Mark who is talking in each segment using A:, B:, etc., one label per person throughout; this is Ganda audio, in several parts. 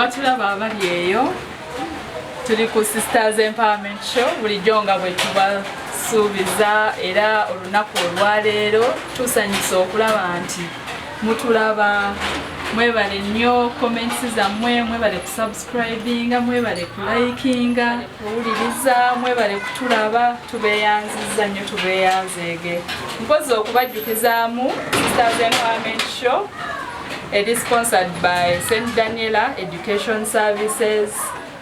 A: Abatulaba abali eyo, tuli ku Sisters Empowerment Show bulijjo nga bwe tubasuubiza. Era olunaku olwaleero tusanyusa okulaba nti mutulaba. Mwebale nnyo comments zammwe, mwebale kusubscribinga, mwebale kulikinga, kuwuliriza, mwebale kutulaba. Tubeeyanziza nnyo, tubeeyanzeege. Mpozi okubajjukizaamu, Sisters Empowerment Show it is sponsored by St. Daniela Education Services,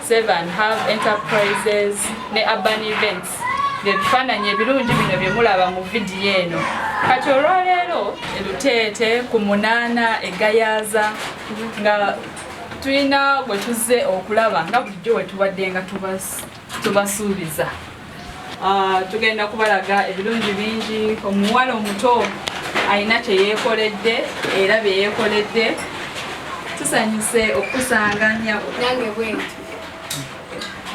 A: Save and Have Enterprises ne Urban Events. Ebifaananyi ebirungi bino bye mulaba mu vidiyo eno. Kati olwaleero eruteete ku 8 egayaza nga tulina gwe tuzze okulaba nga bulijjo we tubadde nga tubasuubiza. Tugenda kubalaga ebirungi bingi. Omuwala omuto alina kye yeekoledde era bye yeekoledde. Tusanyuse okukusanga, nnyabo.
B: Nange bwentyo.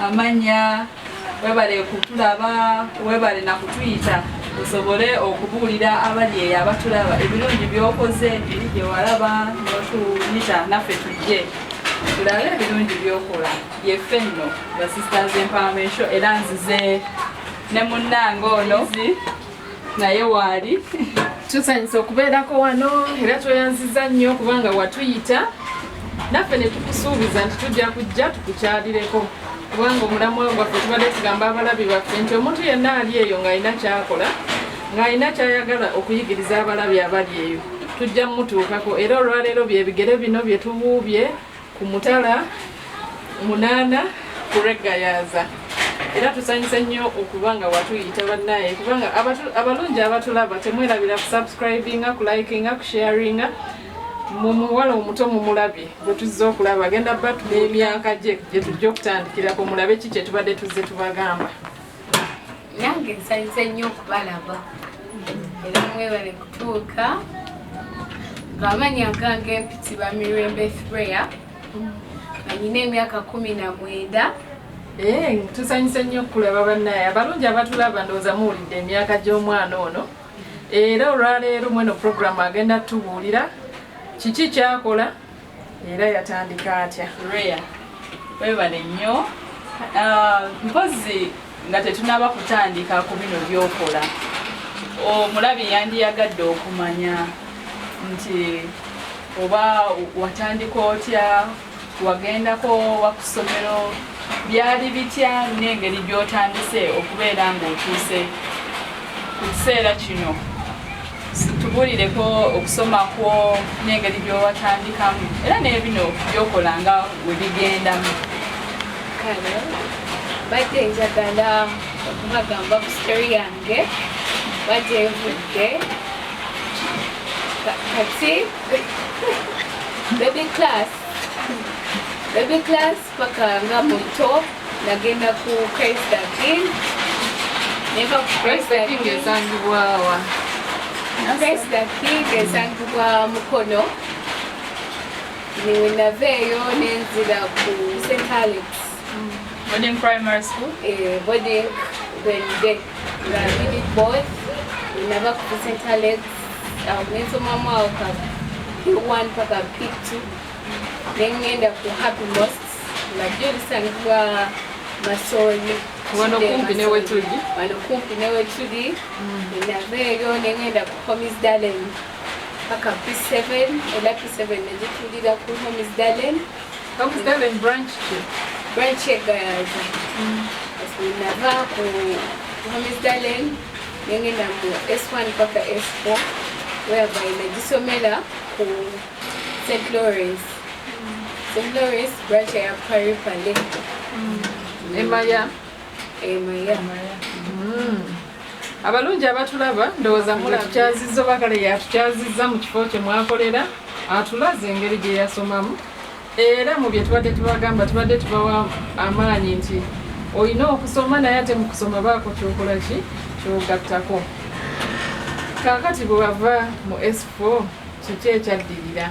A: Amanya, webale kutulaba, webale nakutuyita osobole okubuulira abali eyo abatulaba ebirungi byokoze, eri gye walaba n'otuyita naffe tujje tulabe ebirungi byokola. Yeffe nno ba Sisters Empowerment Show, era nzize ne munnange ono naye waali.
C: Tusanyusa okubeerako wano era tweyanziza nnyo kubanga watuyita naffe ne tukusuubiza nti tujja kujja tukukyalireko, kubanga omulamwa gwaffe tubadde tugamba abalabi baffe nti omuntu yenna ali eyo ng'alina kyakola, ng'alina kyayagala okuyigiriza abalabi abali eyo, tujja mmutuukako. Era olwaleero byebigere bino bye tubuubye ku mutala 8 ku lw'eggayaaza. Era tusanyuse nnyo okuba nga watuyita, bannaye, kubanga abalungi abatulaba, temwerabira kusubscribinga, kulikinga, kusharinga. Mu muwala omuto mumulabye gwe tuzze okulaba, agenda batula emyaka gye gye tujja okutandikirako mulabe ki kye tubadde tuzze tubagamba.
B: Nange nsanyuse nnyo okubalaba era mwebale kutuuka. Ng'amannya gange mpitibwa Mirembe Freya, nga nyina emyaka 19.
C: Tusanyuse nnyo okulaba, bannaye abalungi abatulaba. Ndowooza muwulidde emyaka gy'omwana ono, era olwaleero mweno puroguramu agenda tubuulira kiki kyakola era yatandika atya.
A: Rea, webale nnyo. Mpozi nga tetunaba kutandika ku bino byokola, omulabi yandiyagadde okumanya nti oba watandika otya, wagendako wa ku ssomero, byali bitya, n'engeri gy'otandise okubeera ng'otuuse ku kiseera kino. Tubuulireko okusoma kwo n'engeri gy'owatandikamu era n'ebino by'okola nga we bigendamu.
B: Kale badde njagala okubagamba ku story yange badde nvudde. Kati baby class paka nga muto nagenda ku Christ the King. Neva ku Christ the
C: King
B: King.
C: Esangibwawa?
B: Christ the King esangibwa Mukono. Niwenava eyo nenzira ku St Alex.
A: Boarding primary school.
B: Boarding Bende nga biri both. Nava ku St Alex nensomamu awo ka P1 paka P2, nengenda ku Happy Most nga ryo lisangibwa Masooli.
C: Wano kumpi ne wetuli.
B: Wano kumpi ne wetuli. Nava eyo nengenda ku Hormisdallen paka P7, era P7 negituulira ku Hormisdallen.
C: Hormisdallen branch ki?
B: Branch egayaza. Nava ku Hormisdallen nengenda mu S1 paka S4, whereby nagisomera ku St Lawrence, St Lawrence branch ya Paripale.
C: Emaya.
B: Emaya.
C: Abalungi abatulaba, ndowooza mulakyazizza oba kale yatukyazizza mu kifo kye mwakolera, atulaze engeri gye yasomamu. Era mu bye tubadde tubagamba, tubadde tubawa amaanyi nti olina okusoma, naye ate mu kusoma baako kyokola ki kyogattako. Kaakati bwe bava mu S4, kiki ekyaddirira?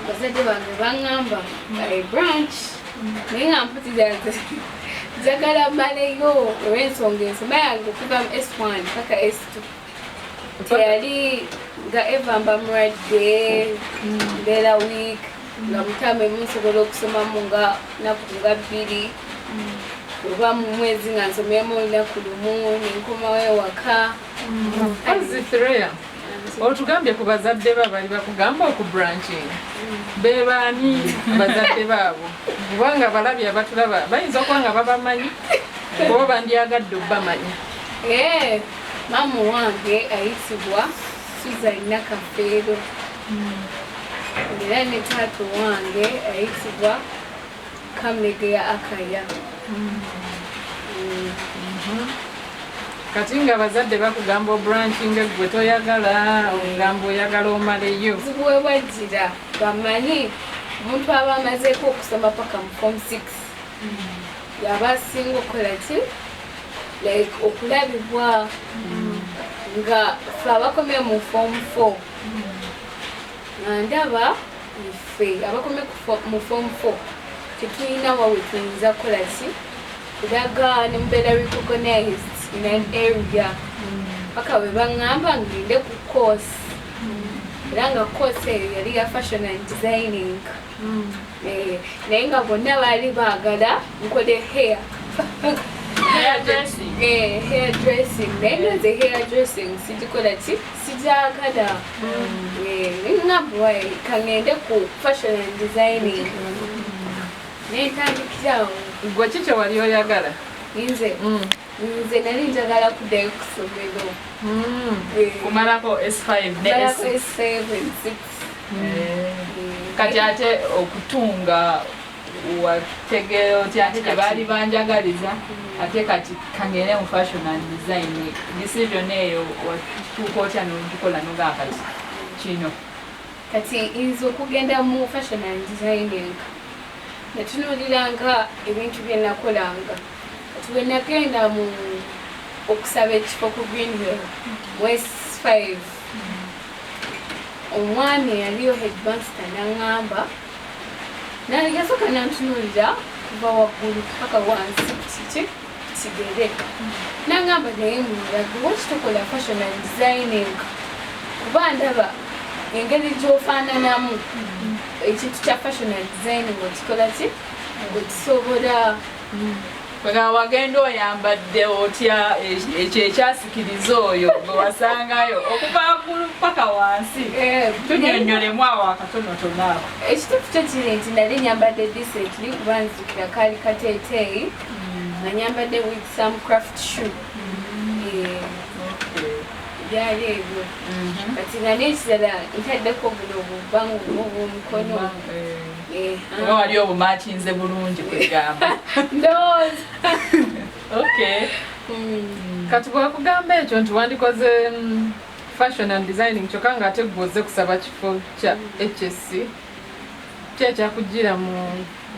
B: Bazadde bange baŋŋamba branch, naye nga mputira njagala mmaleyo, olw'ensonga ensoma yange okuva mu S1 paka S2 teyali nga eva mba mulwadde, mbeera weak. Nga mu term emu nsobola okusomamu nga naku nga 2, oba mu mwezi nga nsomyemu olunaku lumu nenkomawo ewaka.
C: Ozithrea, otugambye ku bazadde ba bali bakugamba oku branching, be baani bazadde baabo? Kubanga balabi abatulaba bayinza okuba nga babamanyi oba bandyagadde obbamanya.
B: Maama wange ayitibwa Susan Nakafeero, era ne taata wange ayitibwa Kamulegeya Akaya.
C: Kati nga abazadde bakugamba obranching, gwe toyagala, ogamba oyagala omaleyo.
B: Obuzibu we bwajjira, bamanyi omuntu aba amazeeko okusoma paka mu form 6 yaba asinga okukola ki, like okulabibwa nga ffe abakomye mu form 4, nga ndaba ffe abakomye mu form 4 tetulina wawe tuyinza kukola ki, kulaga ne mubeera recognized in an area, paka bwe baŋŋamba ngende ku course, era nga course eyo yali ya fashion and designing. Naye nga bonna baali baagala nkole hair.
A: Hair dressing.
B: Hair dressing, naye nga nze hair dressing sigikola ki, sigyagala. Neŋŋamba kaŋŋende ku fashion and designing, nentandikirawo.
C: Gwe ki kye wali oyagala?
B: Nze? Nze nali njagala kuddayo ku ssomero.
A: Kumalako S5 ne
B: Malako
A: S6.
B: S7, 6.
A: Kati ate okutunga wategeera otya nti tebaali banjagaliza, ate kati kangende mu fashion and design? Decision eyo watuuka otya nogikola nogaa kati kino?
B: Kati nze okugenda mu fashion and designing, natunuuliranga ebintu bye nakolanga. Kati bwe nagenda mu okusaba ekifo ku Greenhill mu S5, omwami eyaliyo headmaster naŋŋamba, yasooka nantunuulira kuva waggulu paka wansi kiki kigere, naŋŋamba, "Naye Mulage, lwaki tokola fashion and designing? Kuba ndaba engeri gy'ofaananamu, ekintu kya fashion and designing okikola ki, okisobola."
A: Nga wagenda oyambadde otya? Ekyo ekyasikiriza oyo gwe wasangayo okuva waggulu paka wansi? Tunyonyolemu awo akatonotono ako.
B: Ekituufu kyo kiri nti nali nyambadde decently, kuba nzijukira kaali kateeteeyi nga nyambadde with some craft shoe. Byali ebyo. Kati nga n'ekirala ntaddeko buno obubangu obw'omukono.
A: Nga wali obumakinze bulungi kwegamba.
B: Ndowooza.
A: Okay.
C: Kati bwakugamba ekyo nti wandikoze fashion and designing, kyokka ng'ate gwe ozze kusaba kifo kya HSC, ki ekyakujjira mu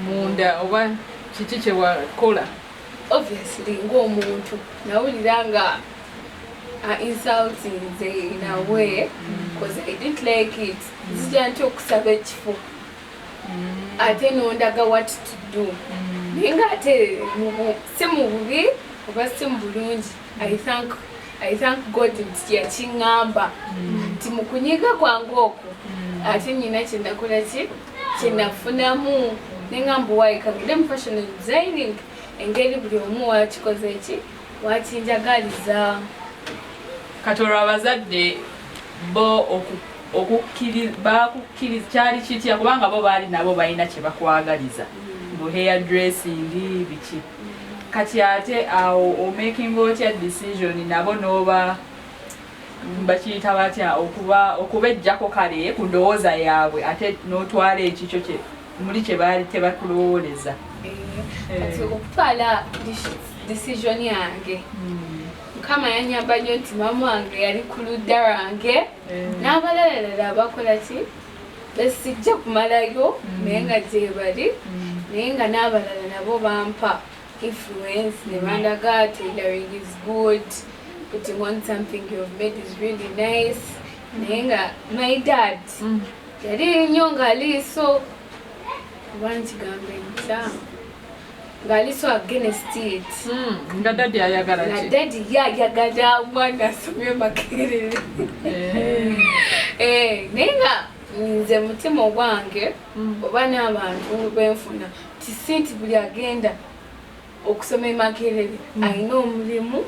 C: munda oba kiki kye wakola?
B: Obviously ng'omuntu nawulira nga insulting nze in a way, because I didn't like it. Nzija nti okusaba ekifo ate nondaga what to do, naye nga ate si mu bubi oba si mu bulungi. I thank God nti yakiŋŋamba, nti mu kunyiga kwange okwo ate nyina kyenakola ki, kyenafunamu, neŋŋamba wayi kagende mu fashion and designing, engeri buli omu wakikoze ki, wakinjagaliza.
A: Kati olwo abazadde bo bakukkiriza kyali kitya? Kubanga bo baali nabo balina kye bakwagaliza, mbu hair dressing biki. Kati ate awo omakinga otya decision nabo noba bakiyita batya, okuba okubejjako kale ku ndowooza yaabwe, ate n'otwala ekikyo kye muli kye baali tebakulowooleza?
B: Kati okutwala decision yange, Mukama yanyamba nnyo nti maama wange yali ku ludda lwange n'abalalalala abakola ki besijja kumalayo, naye nga gye bali, naye nga n'abalala nabo bampa influence ne bandaga tailoring is good, putting on something you've made is really nice. Naye nga my dad yali nnyo ng'ali so, oba nkigambe ntya, ng'ali so against it.
C: Nga daddy ayagala
B: Nga
C: ki?
B: Daddy ye ayagala omwana asomye Makerere. Naye nga Nze mutima ogwange oba n'abantu benfuna ti si nti buli agenda okusoma e Makerere alina omulimu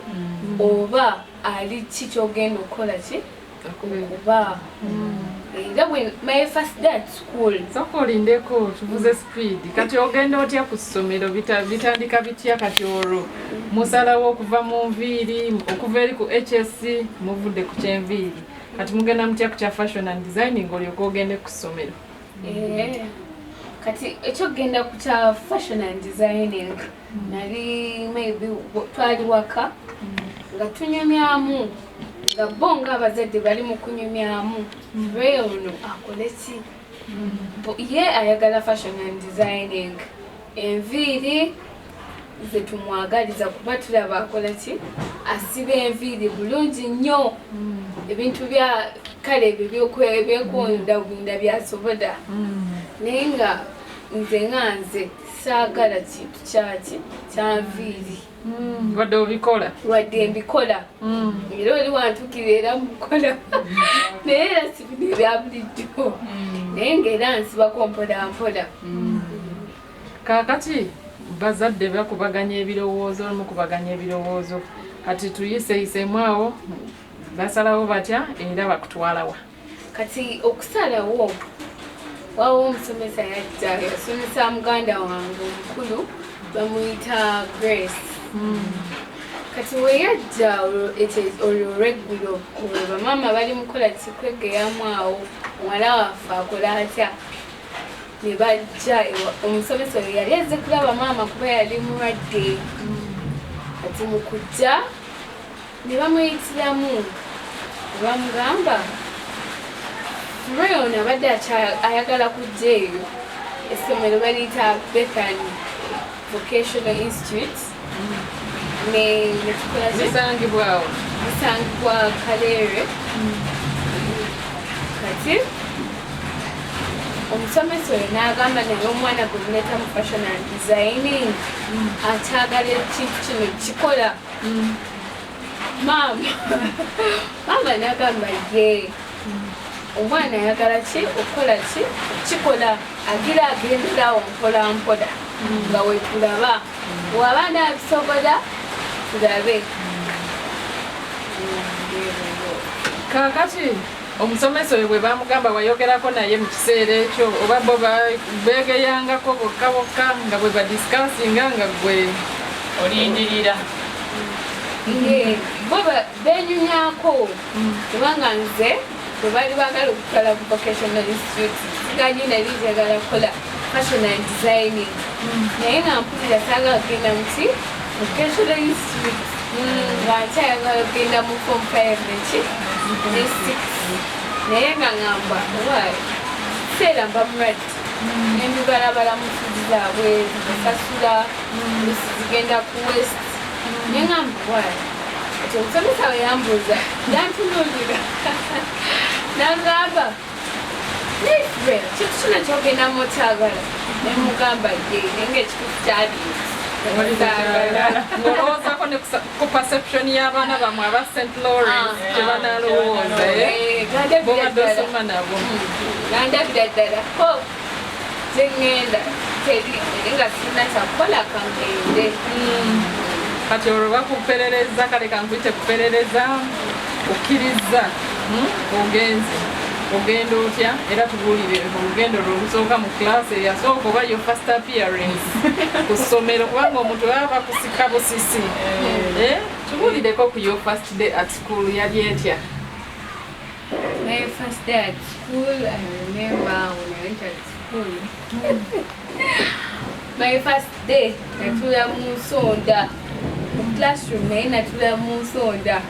B: oba ali ki kyogenda okukola ki okuba. Era when my first day at school,
C: Sooka olindeko, tuvuze speed. Kati ogenda otya ku ssomero? Bitandika bitya? Kati olwo musalawo okuva mu nviiri, okuva eri ku HSC, muvudde ku kyenviiri, kati mugenda mutya ku kya fashion and designing, olyoka ogende ku ssomero?
B: Eh, kati ekyokugenda ku kya fashion and designing, nali maybe twali waka nga tunyumyamu, nga bo nga abazadde bali mu kunyumyamu, Ray ono akole ki? Ye ayagala fashion and designing, enviiri ze tumwagaliza kuba tulaba akola ki, asiba enviiri bulungi nnyo, ebintu bya kale ebyo byekundagunda byasobola. Naye nga nze nga nze saagala kintu kyaki kyanviiri.
C: Wadde obikola?
B: Wadde mbikola, era oli wantukira era mukola, naye era si bino ebya bulijjo, naye ngaera nsibako mpola mpola.
C: Kaakati bazadde bakubaganya ebirowoozo, mukubaganya ebirowoozo, kati tuyiseyiseemu awo, basalawo batya era bakutwalawa?
B: Kati okusalawo wawo, omusomesa yajja, yasomesa muganda wange omukulu, bamuyita Grace. Kati we yajja olwo olweggulo, olwo bamaama bali mukola kikwegeyamu awo, muwala waffe akola atya, ne bajja omusomesa oyo yali azze kulaba maama kuba yali mulwadde. Kati mu kujja ne bamuyitiramu ne bamugamba, Ray ono abadde ayagala kujja eyo essomero baliyita Bethany Vocational Institute ne netukola.
C: Bisangibwawo?
B: Bisangibwa Kaleere. Kati omusomesa oyo n'agamba, naye omwana gwe muleeta mu fashion and designing akyagala ekintu kino kikola? Maama n'agamba, ye omwana ayagala ki, okukola ki, kikola, agira agenderawo mpola mpola nga wetulaba waba nabisobola tulabe.
C: Kaakati omusomesa oyo bwe bamugamba, wayogerako naye mu kiseera ekyo oba bo beegeyangako bokka bokka nga bwe badiscussinga nga gwe
A: olindirira?
B: Ye, bo benyumyako kubanga nze bwe bali baagala okutwala mu vocational institute siganyi, nali njagala kukola fashion and designing, naye nga mpulira saagala kugenda muki vocational institute, nga nkyayagala kugenda mu form 5 neki ne 6, naye nga ngamba why kiseera mba mulwadde nembibalabala mu fees zaabwe zibasasula, olusi zigenda ku waste, naye ngamba why. Kati omusomesa we yambuuza, yantunuulira nagamba, "Nefre, kintu kino kyogendamu okyagala?" Nemugamba ye, naye nga ekituufu kyali saagala.
C: Ng'olowoozaako ne ku perception y'abaana bamwe aba St Lawrence gye banalowooza, eh?
B: Eh, gandabira
C: Bobadde
B: ddala.
C: osoma nabo.
B: Gandabira ddala ko gyeŋŋenda teri, naye nga sirina kyakukola, kaŋŋende.
C: Kati olwo bakuperereza, kale kankuyite kuperereza, okkiriza, Ogenze, ogenda otya? Era tubuulire olugendo lwe olusooka mu class eyasooka oba your first appearance ku ssomero, kubanga omuntu baba bakusika busisi. Eh, tubuulireko ku your first day at school, yali etya?
B: My first day at school, I remember when I went at school. My first day, natula mu nsonda mu classroom, naye natula mu nsonda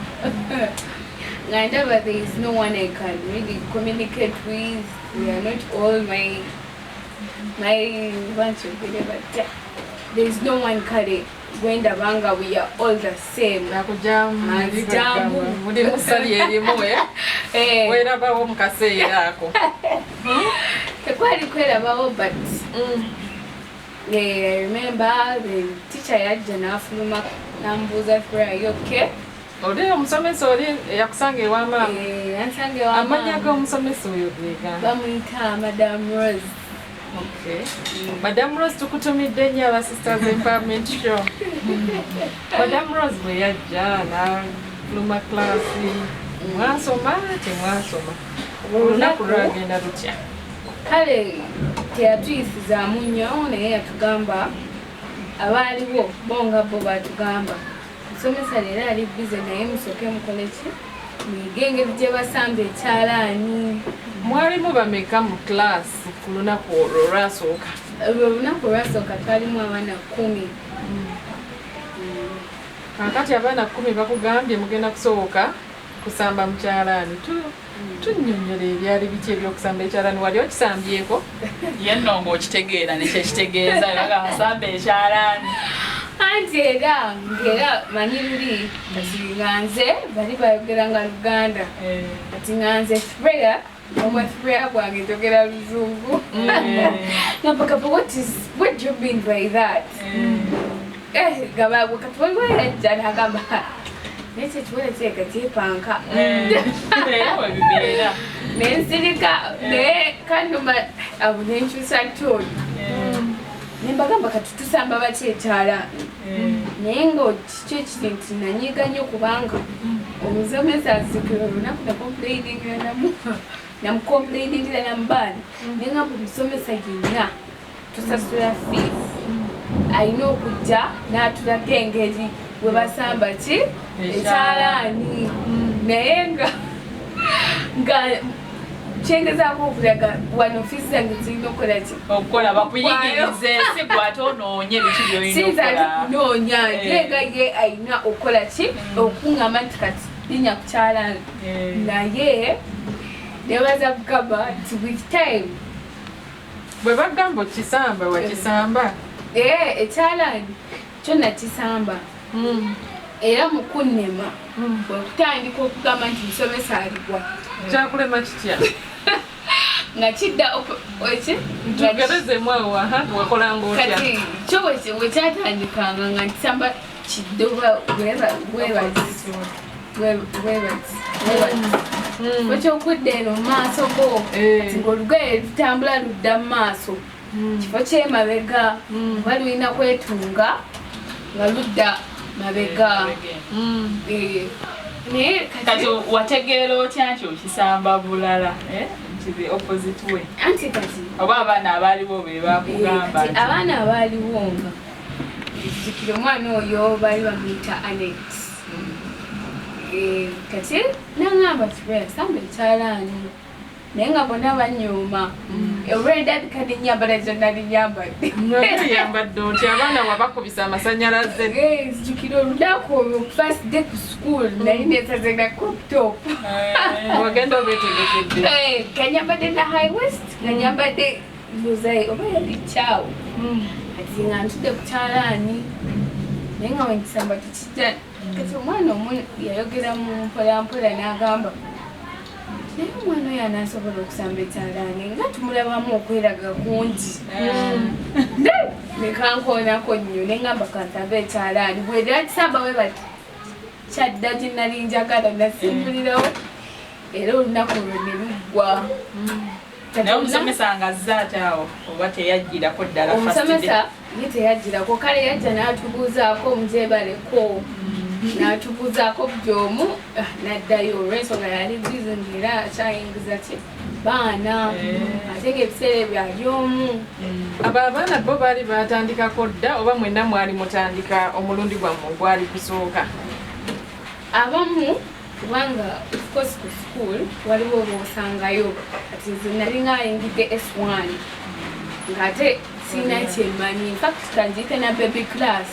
B: nga ndaba there is no one I can really communicate with. We are not all my bankyogere batya, there is no one kale gwendaba nga we are all the same.
C: Nakujamu.
B: Anzijamu.
C: Muli musali erimu, eh?
B: Eh,
C: Werabawo mu kaseera ako?
B: Tekwali kwerabawo, but yeah, I remember the teacher yajja n'afuluma n'ambuuza, "Are you okay?"
C: Oli omusomesa oli eyakusanga ewa maama?
B: Yansanga ewa maama.
C: Amannya g'omusomesa oyo geega?
B: Bamuyita Madam Rose.
C: Okay. Madam Rose, tukutumidde nnyo aba Sisters Empowerment Show. Madam Rose bwe yajja n'afuluma class, mwasoma temwasoma? Olunaku lwagenda lutya?
B: Kale teyatuyisizaamu nnyo, naye yatugamba abaaliwo bo nga bo batugamba, musomesa leero ali busy, naye musooke mukole ki, muyige engeri gye basamba ekyalaani.
C: Mwalimu bameka mu class ku lunaku olwo olwasooka?
B: Olwo olunaku olwasooka twalimu abaana 10.
C: Kaakati abaana 10 bakugambye mugenda kusooka kusamba mu kyalaani. Tunnyonnyola ebyali biki ebyokusamba ekyalaani, wali okisambyeko?
A: Ye nno ng'okitegeera nekyekitegeeza nga nsamba ekyalaani.
B: Anti era ng'era manyi luli kati nga nze bali bayogera nga Luganda, kati nga nze Freya, omwa Freya bwange njogera Luzungu. Nabagamba, what do you mean by that? Nga kati waliwo yajja n'agamba, naye kyo ekiwere kireka kyepanka.
A: Era bwe bibeera.
B: Nensirika, naye kanuma abo nenkyusa tone. Ne mbagamba kati tusamba batya ekyalaani? Naye nga kiki ekiri nti nanyiiga nnyo kubanga omusomesa azijukira olunaku namucomplainingira namubaana. Naye ngamba omusomesa yenna tusasula fees, alina okujja n'atulaga engeri bwe basamba ki ekyalaani. Naye nga kyengezaako okulaga wano fees zange zirina okukola ki?
A: Okukola bakuyigirize, si gwe ate onoonye biki by'olina
B: Siyinza ate
A: okukola.
B: kunoonya, ye nga ye alina okukola ki, okuŋŋamba nti kati linnya ku kyalaani. Naye nebaza Mukama nti with time
C: Bwe bagamba okisamba, wakisamba?
B: Ekyalaani kyo nakisamba. Era mu kunnema bwe kutandika okugamba nti musomesa aligwa.
C: Kyakulema kitya?
B: Nga kidda eki?
C: Tugerezemu awo, aha, wakolanga otya?
B: Kati kyo bwe kyatandikanga nga nkisamba kidde oba bwebati. Ekyokudda eno mu maaso go, kati ng'olugoye lutambula ludda mu maaso, kifo ky'emabega oba lulina kwetunga nga ludda mabega. Naye
A: kati wategeera otya nti okisamba bulala, nti the opposite way?
B: Anti kati
A: oba abaana abaaliwo be bakugamba?
B: Kati abaana abaaliwo nga jjukira omwana oyo baali bamuyita Anet. Kati naŋŋamba samba ekyalaani, naye nga bonna banyooma olw'endabika n'ennyambala zonna linyambadde.
C: Yambadde otya? Abaana wabakubisa amasanyalaze?
B: Nzijukira olunaku olwo first day ku school nali neesaze na crop top.
C: Wagenda obeetegekedde?
B: Nga nyambadde na high waist, nga nyambadde ndoza oba yali kyawo. Kati nga ntudde ku kyalaani, naye nga wenkisamba tekijja. Kati omwana omu yayogera mu mpola mpola n'agamba, naye omwana oyo anaasobola okusamba ekyalaani nga tumulabamu okweraga kungi. Nekankoonako nnyo ne ŋŋamba kansambe ekyalaani. Bwe nakisamba bwe bati kyadda gye nali njagala, nasimbulirawo era olunaku olwo ne luggwa.
A: Naye omusomesa nga azze ate awo oba teyajjirako ddala first day?
B: Omusomesa ye teyajjirako, kale yajja n'atubuuzaako mugyebaleko, n'atubuuzaako buli omu, n'addayo olw'ensonga yali busy ng'era akyayingiza ki baana, ate ng'ebiseera ebyo ali omu.
C: Abo abaana bo baali batandikako dda oba mwenna mwali mutandika omulundi gwammwe ogwali gusooka?
B: Abamu, kubanga of course ku school waliwo b'osangayo. Kati nze nali ng'ayingidde S1 ng'ate sirina kyemmanyi. In fact kanjiyite na baby class,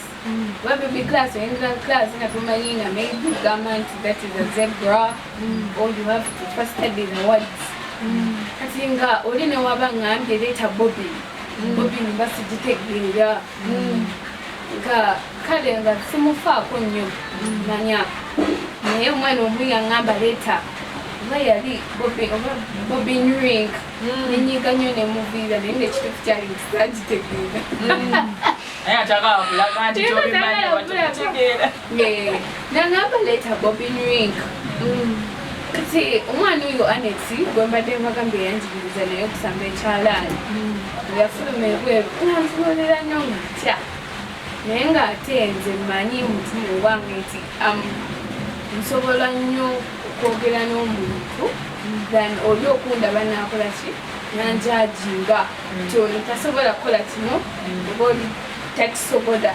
B: oba baby class oyingira class nga tomanyi nga maybe gamba nti that is a zebra or you have to first study the words. Kati nga oli newaba ngambye leeta bobbin, bobbin mba sigitegeera, nga kale nga simufaako nnyo manya. Naye omwana omu yaŋŋamba leeta oba yali bobbin oba bobbin ring, nenyiga nnyo nemuviira, naye ngaekituufu kyali nti saagitegeera.
A: Naye atagala kulaga nti tobimanyi oba.
B: Nangamba leeta bobbin ring. Kati omwana oyo Anet gwe mbadde mbagambye yanjigiriza naye okusamba ekyalaani, yafuluma ebweru nantunuulira nnyo nga ntya, naye ng'ate nze mmanyi mutima owange nti nsobola nnyo okwogera n'omuntu than oli okundaba nakola ki, nanjajinga nti ono tasobola kukola kino oba oli takisobola.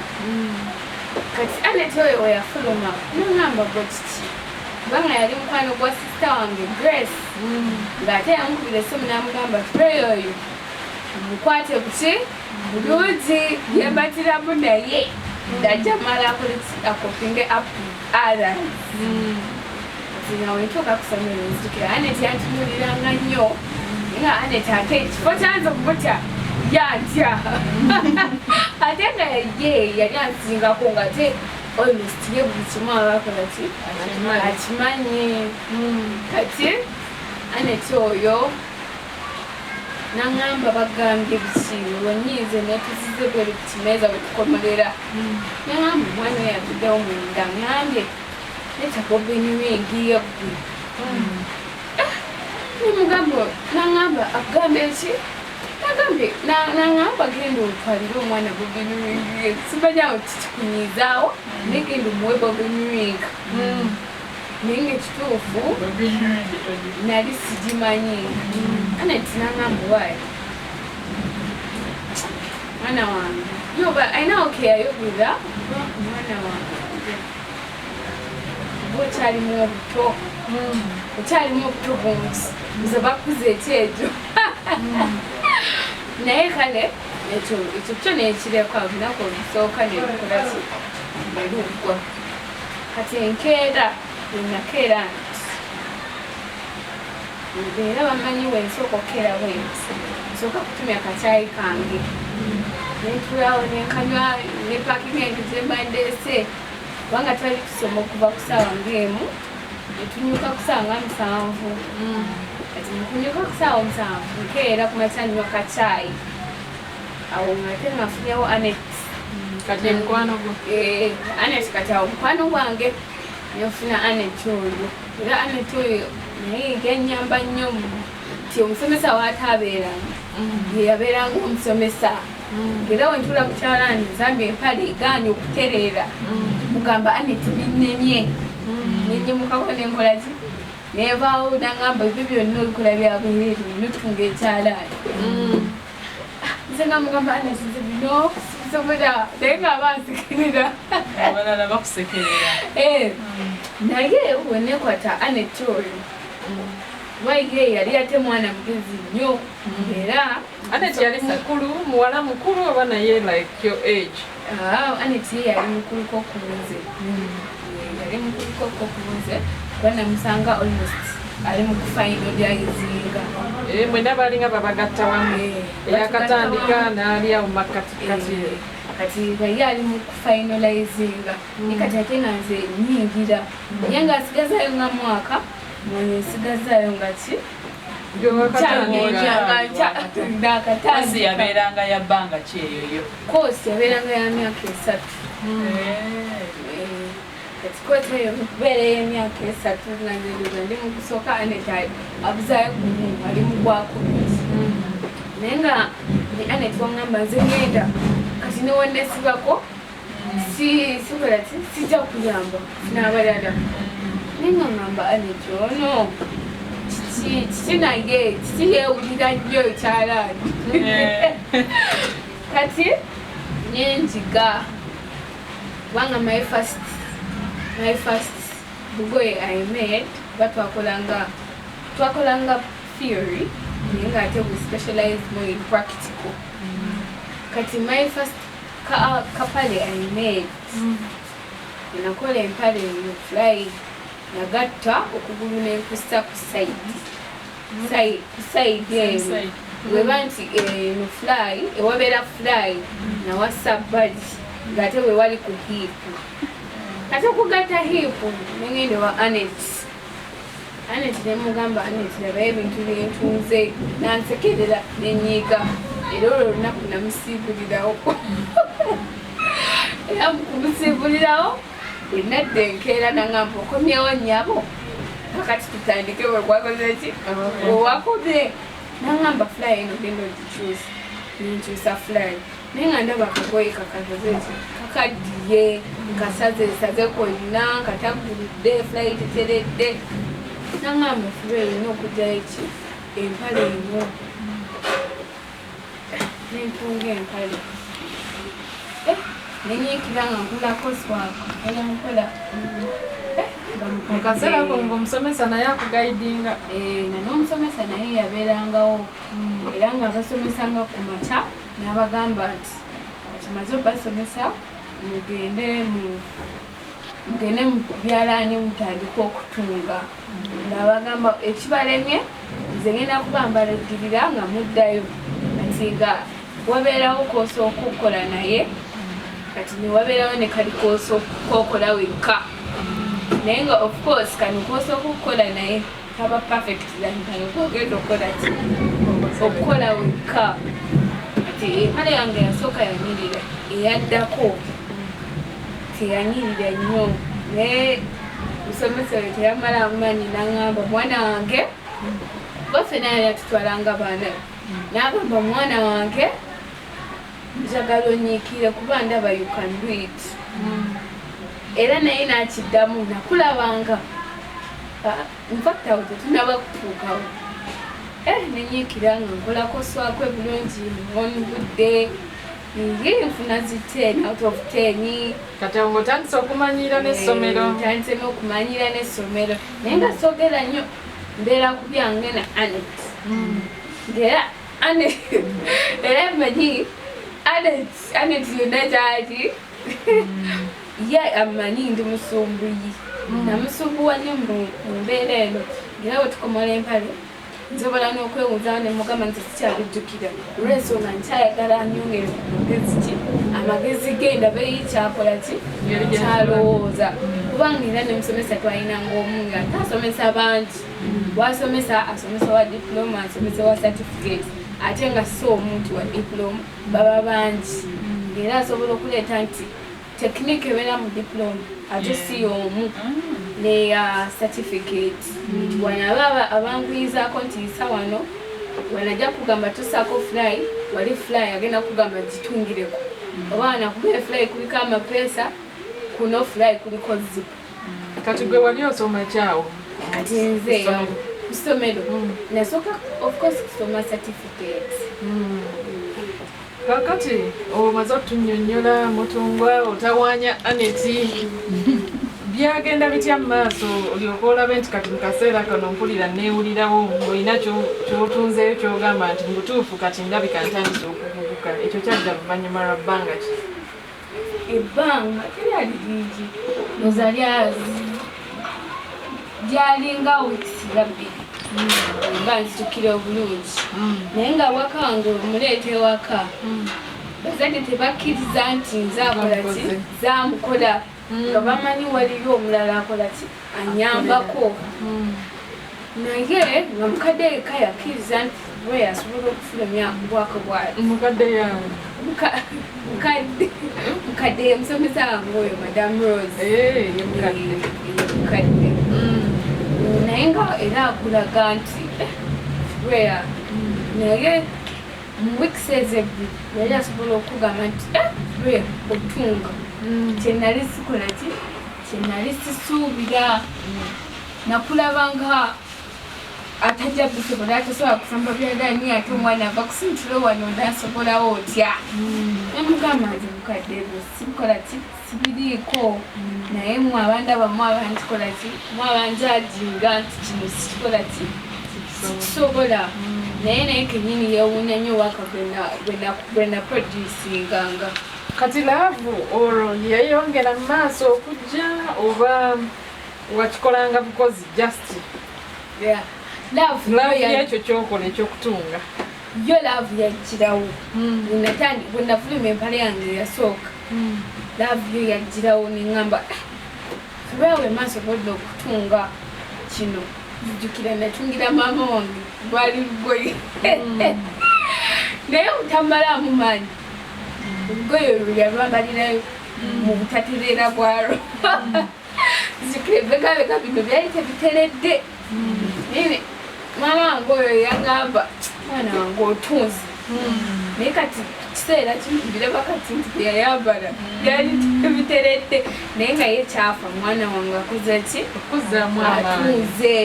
B: Kati Anet oyo weyafuluma nangamba, "Gwe kiki?" Kubanga yali mukwano gwa sister wange Grace, ng'ate yamukubira essimu n'amugamba, "Ray oyo mukwate buki bulungi, yebatiramu naye ng'ajja mala acopinge up with others." Kati nga wentuuka ku ssomero nzijukira Anet yantunuuliranga nnyo, nga Anet ate ekifo kyanze okumutya yantya, ate nga ye yali ansingako, nga ate almost ye buli kimu aba akola ki, akimanyi. Kati Anet oyo naŋŋamba, "Bagambye biki?" Olwo nyiize netuzize bweru ku kimeeza bwe tukomolera, naŋŋamba, "Omwana oyo atuddewo munda ŋŋambye leeta bobbin ring yeggwe." Nemugamba, naŋŋamba, "Akugambye ki?" Nagambye, naŋŋamba, "Genda otwalire omwana bobbin ring ye, simanyawo kikikunyiizaawo, naye genda omuwe bobbin ring." Naye nga ekituufu nali sigimanyi. Anet naŋŋamba, "Waayi mwana wange yoba alinawo keyayogera, mwana wange oba okyalimu obuto, okyalimu obuto bungi, nze bakuza ekyejo." Naye kale ekyo kyo nekireka. Olunaku olusooka nelukola ki, neluggwa. Kati enkeera wenakeera nti era bamanyi wensooka okukeera bwenti, nsooka kutumya kakyayi kange, nentulawo nenkanywa nepakinga ente zemba ndeese, kubanga twali tusoma okuva ku saawa ngaemu netunyuka ku saawa nga 7. Kati mukunyuka ku saawa 7, nkeera kumakya nywa kakyayi awo ngate nga nfunyewo Anet.
C: Kati mukwano gwo?
B: Eh, Anet. Kati awo mukwano gwange nenfuna Anet oyo, era Anet oyo naye yanyamba nnyo nti omusomesa waataabeeranga ye yabeeranga omusomesa, era wentula ku kyalaani nzambye empale egaanye okutereera, mugamba, "Anet, binnemye." Nenyimukako nenkola ki, nevaawo, nangamba, "Ebyo byonna obikola byabwereere, notunga ekyalaani." Nze nga mugamba, "Anet, nze bino sibisobola," naye nga aba nsekerera.
A: Abalala bakusekerera.
B: Eh, naye wenekwata Anet oyo, waye yali ate mwana mugezi nnyo era.
C: Anet yali mukulu, muwala mukulu oba naye like your age?
B: Ah, Anet ye yali mukuluko ku nze. Yali mukuluko ku nze kuba namusanga almost ali mu kufinalizinga.
C: Eh, mwena balinga babagatta wamu?
B: Eh,
C: eyakatandika n'ali awo makati kati.
B: Eh, kati nga ye ali mu kufinalizinga, naye kati ate nga nze nyingira, ye nga asigazayo nga mwaka, mwenye nsigazaayo nga ki.
C: Gwe wakatandika.
B: Nakatandika.
A: Course yabeeranga ya bbanga ki eyoyo?
B: Course yabeeranga ya myaka 3. Eh, kati course eyo mukubeera ey'emyaka 3, nga nze ndowooza ndi mu kusooka, Anet abuzaayo gumu, ali mu gwakubiri. Naye nga ne Anet waŋŋamba, "Nze ngenda kati newennesibako si sikola ki, sijja kuyamba n'abalala." Naye nga ŋŋamba, "Anet ono kiki kiki, naye kiki yeewulira nnyo ekyalaani?" Kati nenjiga, kubanga my first bugoye I made, kuba twakolanga theory, naye nga ate we specialize more in practical. Kati my first kapale I made, nakola empale eyo fly, nagatta okugulu nenkusa ku side. Ku side eno.
A: Side.
B: Weba nti eno fly, ewabeera fly nawasa bbali ng'ate wewali ku hip. Kati okugatta hip, nengenda wa Anet. Anet nemugamba, "Anet, labayo ebintu byentunze." Nansekerera nenyiiga. Era olwo olunaku namusiibulirawo, era mukumusiibulirawo bwenadda enkeera nangamba, "Okomyewo nnyabo, kakati tutandike bwekwakoze ki bwewakomye." Nangamba, "Fly eno genda ogikyusa." Nenkyusa fly, naye nga ndaba akagoye kakakoze ki, kakaddiye, nkasaze nsaze konna, nkatagguludde, fly teteredde. Nangamba, "Fly erina okugyayo ki empale eno." Nentunga empale, nenyiikira nga nkolako swaka nkola nkola.
C: Mu kaseera ako ng'omusomesa naye akuguidinga?
B: Nga n'omusomesa naye yabeerangawo, era nga basomesanga ku makya n'abagamba nti kimaze obasomesa, mugende mu byalaani mutandike okutunga, ng'abagamba ekibalemye nze ngenda kuba mbalagirira nga muddayo. Kati nga wabeerawo kosooka okukola naye, kati newabeerawo ne kali kokola wekka, naye nga of course kano kosooka okukola naye kaba perfect than kano kogenda okukola ki, okukola wekka. Kati empale yange yasooka yanyirira, eyaddako teyanyirira nnyo, naye musomesa oyo teyamala maanyi, naŋŋamba, "Mwana wange," kuba ffena yali atutwalanga baana, n'agamba, "Mwana wange, njagala onyiikire kuba ndaba you can do it." Era naye n'akiddamu, nakulabanga. In fact awo tetunaba kutuukawo. Nenyiikira nga nkolako swakwe bulungi mubudde, nge nfuna zi 10 out of 10.
C: Kati awo ng'otandise okumanyiira n'essomero?
B: Ntandise n'okumanyira n'essomero, naye nga soogera nnyo, mbeera ku byange na Anet. Era Anet, era mmanyi Anet, Anet yonna gyali ye amanyi ndi musumbuyi, namusumbuwa nnyo mu mbeera eno. Era bwe tukomola empale nsobola n'okwewunzawo ne mugamba nti sikyabijjukira, olw'ensonga nkyayagala nyongere ku magezi ki, amagezi ge, ndabeeyi kyakola ki, kyalowooza. Kubanga era ne musomesa twalinanga omu nga ate asomesa bangi, wasomesa asomesa wa diploma, asomesa wa certificate, ate nga si omuntu wa diploma baba bangi, era asobola okuleeta nti technique ebeera mu diploma ate si y'omu neya certificate, nti wano aba abanguyizaako nti isa wano, wanajja kugamba tusaako fly, wali fly agenda kugamba gitungireko, oba wanakuba fly kuliko amapeesa, kuno fly kuliko zip.
C: Kati gwe wali osoma kyawo?
B: Kati nze ku ssomero nasooka of course kusoma certificate.
C: Kakati omaze otunyonyola mutungwa otawaanya Aneti, byagenda bitya mu maaso olyoka olabe nti kati mu kaseera kano mpulira neewulirawo ng'olina kyotunzeeyo kyogamba nti mu butuufu kati ndabika ntandise okuvubuka? Ekyo kyadda luvannyuma lwa bbanga ki?
B: Ebbanga teryali lingi, noza lyalinga weeks nga 2 mba nzijukira obulungi. Naye nga waka wange omuleeta ewaka, bazadde tebakkiriza nti nze akola ki, zamukola, nga bamanyi waliyo omulala akola ki, anyambako. Naye nga mukadde yekka yakkiriza nti we asobola okufulumya bwako bwali.
C: Mukadde yawe?
B: Mukadde, mukadde ye musomesa wange oyo, Madam Rose.
C: Ye mukadde.
B: Ye mukadde, naye nga era akulaga nti rare, naye mu weeks ezebbiri yali asobola okugamba nti rare otunga kyenali sikola ki, kyenali sisuubira. Nakulaba nga atajja bisobola, atasobola kusamba byalaani, ate omwana ava kusintulo wano nasobolawo otya? Nemugamba nti mukadde ebyo sibikola ki, sibiriiko, naye mwe abandaba mwabantikola ki, mwabanjajinga nti kino sikikola ki, sikisobola. Naye kenyini yewuunya nnyo waka gwe naproducinganga.
C: Kati love olwo yeyongera mu maaso okujja oba wakikolanga bukozi just?
B: Love
C: love yekyo kyokola ekyokutunga.
B: Yo love yagirawo bwe nafuluma empale yange eyasooka. Love yo yagirawo, neŋŋamba tubeewe maaso bodde okutunga kino. Nzijukira natungira maama wange, lwali lugoye. Naye obutammalaamu maanyi, olugoye olwo yalwambalirayo mu butatereera bwalwo. Nzijukira ebibegabega bino byali tebiteredde, naye maama wange oyo yaŋŋamba, "Mwana wange, otunze." Naye kati kiseera kimu mbiraba kati nti byeyayambala byali tebiteredde, naye nga ye kyafa, mwana wange akoze ki?
C: Okuzzaamu amaanyi.
B: Atunze.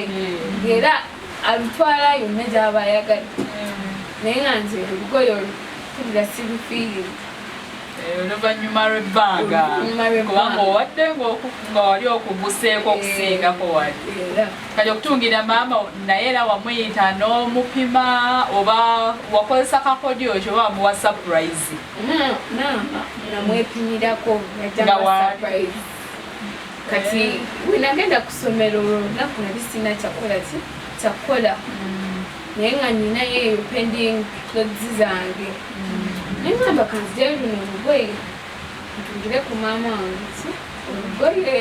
B: Era alutwala yonna gy'aba ayagala, naye nga nze olugoye olwo mpulira sirufiiringa.
A: Oluvannyuma lw'ebbanga.
B: Oluvannyuma lw'ebbanga.
A: Kubanga owadde nga wali okuguseeko okusingako wali.
B: Era.
A: Kati okutungira maama, naye era wamuyita n'omupima oba wakozesa kakodyo ekyo, oba wamuwa surprise?
B: Maama namwepimirako.
A: Nga
B: Yajjanga surprise. Kati wenagenda ku ssomero olwo olunaku, nali sirina kyakukola ki kyakukola, naye nga ninayo eyo pending clothes zange, naye ngamba kanzijayo luno olugoye ntungire ku maama wange ki olugoye,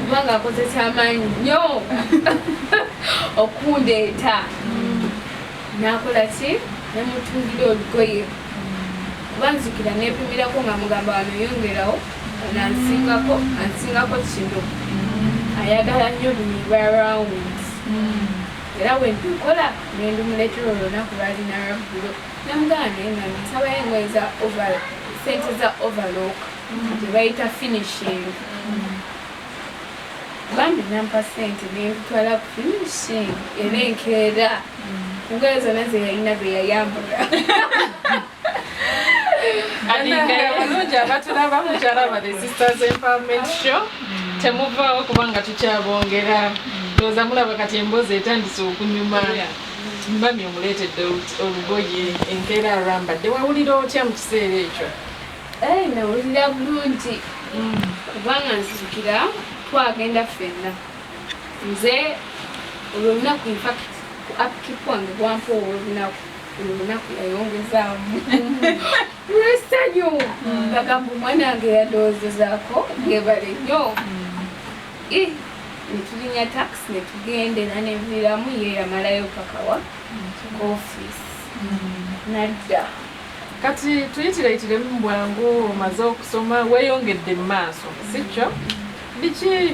B: kubanga akoze kyamaanyi nnyo okundeeta. Nakola ki? Nemutungira olugoye, kuba nzukira nepimirako nga mugamba, wano yongerawo, ono ansingako, ansingako kino, ayagala nnyo luno lwa round. Era wendikola nendumuleetera olunaku lwalina lwaggulo, namugamba, naye nga nsabayo engoye za over, sente za overlock gye bayita finishing. Bambi nampa sente nentutwala ku finishing, era enkeera engoye zonna ze yalina ze yayambula.
A: Kati nga
C: Abalungi abatulaba, mukyalaba the Sisters Empowerment Show, temuvaawo kubanga tukyabongera. Ndowooza mulaba kati emboozi etandise okunyuma. Mummy omuleetedde olugoye, enkeera alwambadde. Wawulira otya mu kiseera ekyo?
B: Nawulira bulungi, kubanga nzijukira twagenda ffenna. Nze olwo olunaku, infact ku upkeep wange gwampa olwolunaku, olwo olunaku yayongezaamu lwessanyu. Bagamba omwana wange yandowoozezaako, yebale nnyo. Netulinya taxi netugenda, era nenviiramu, ye yamalayo pakawa ku office nadda.
C: Kati tuyitireyitiremu mu bwangu, omaze okusoma, weeyongedde mu maaso, si kyo? Biki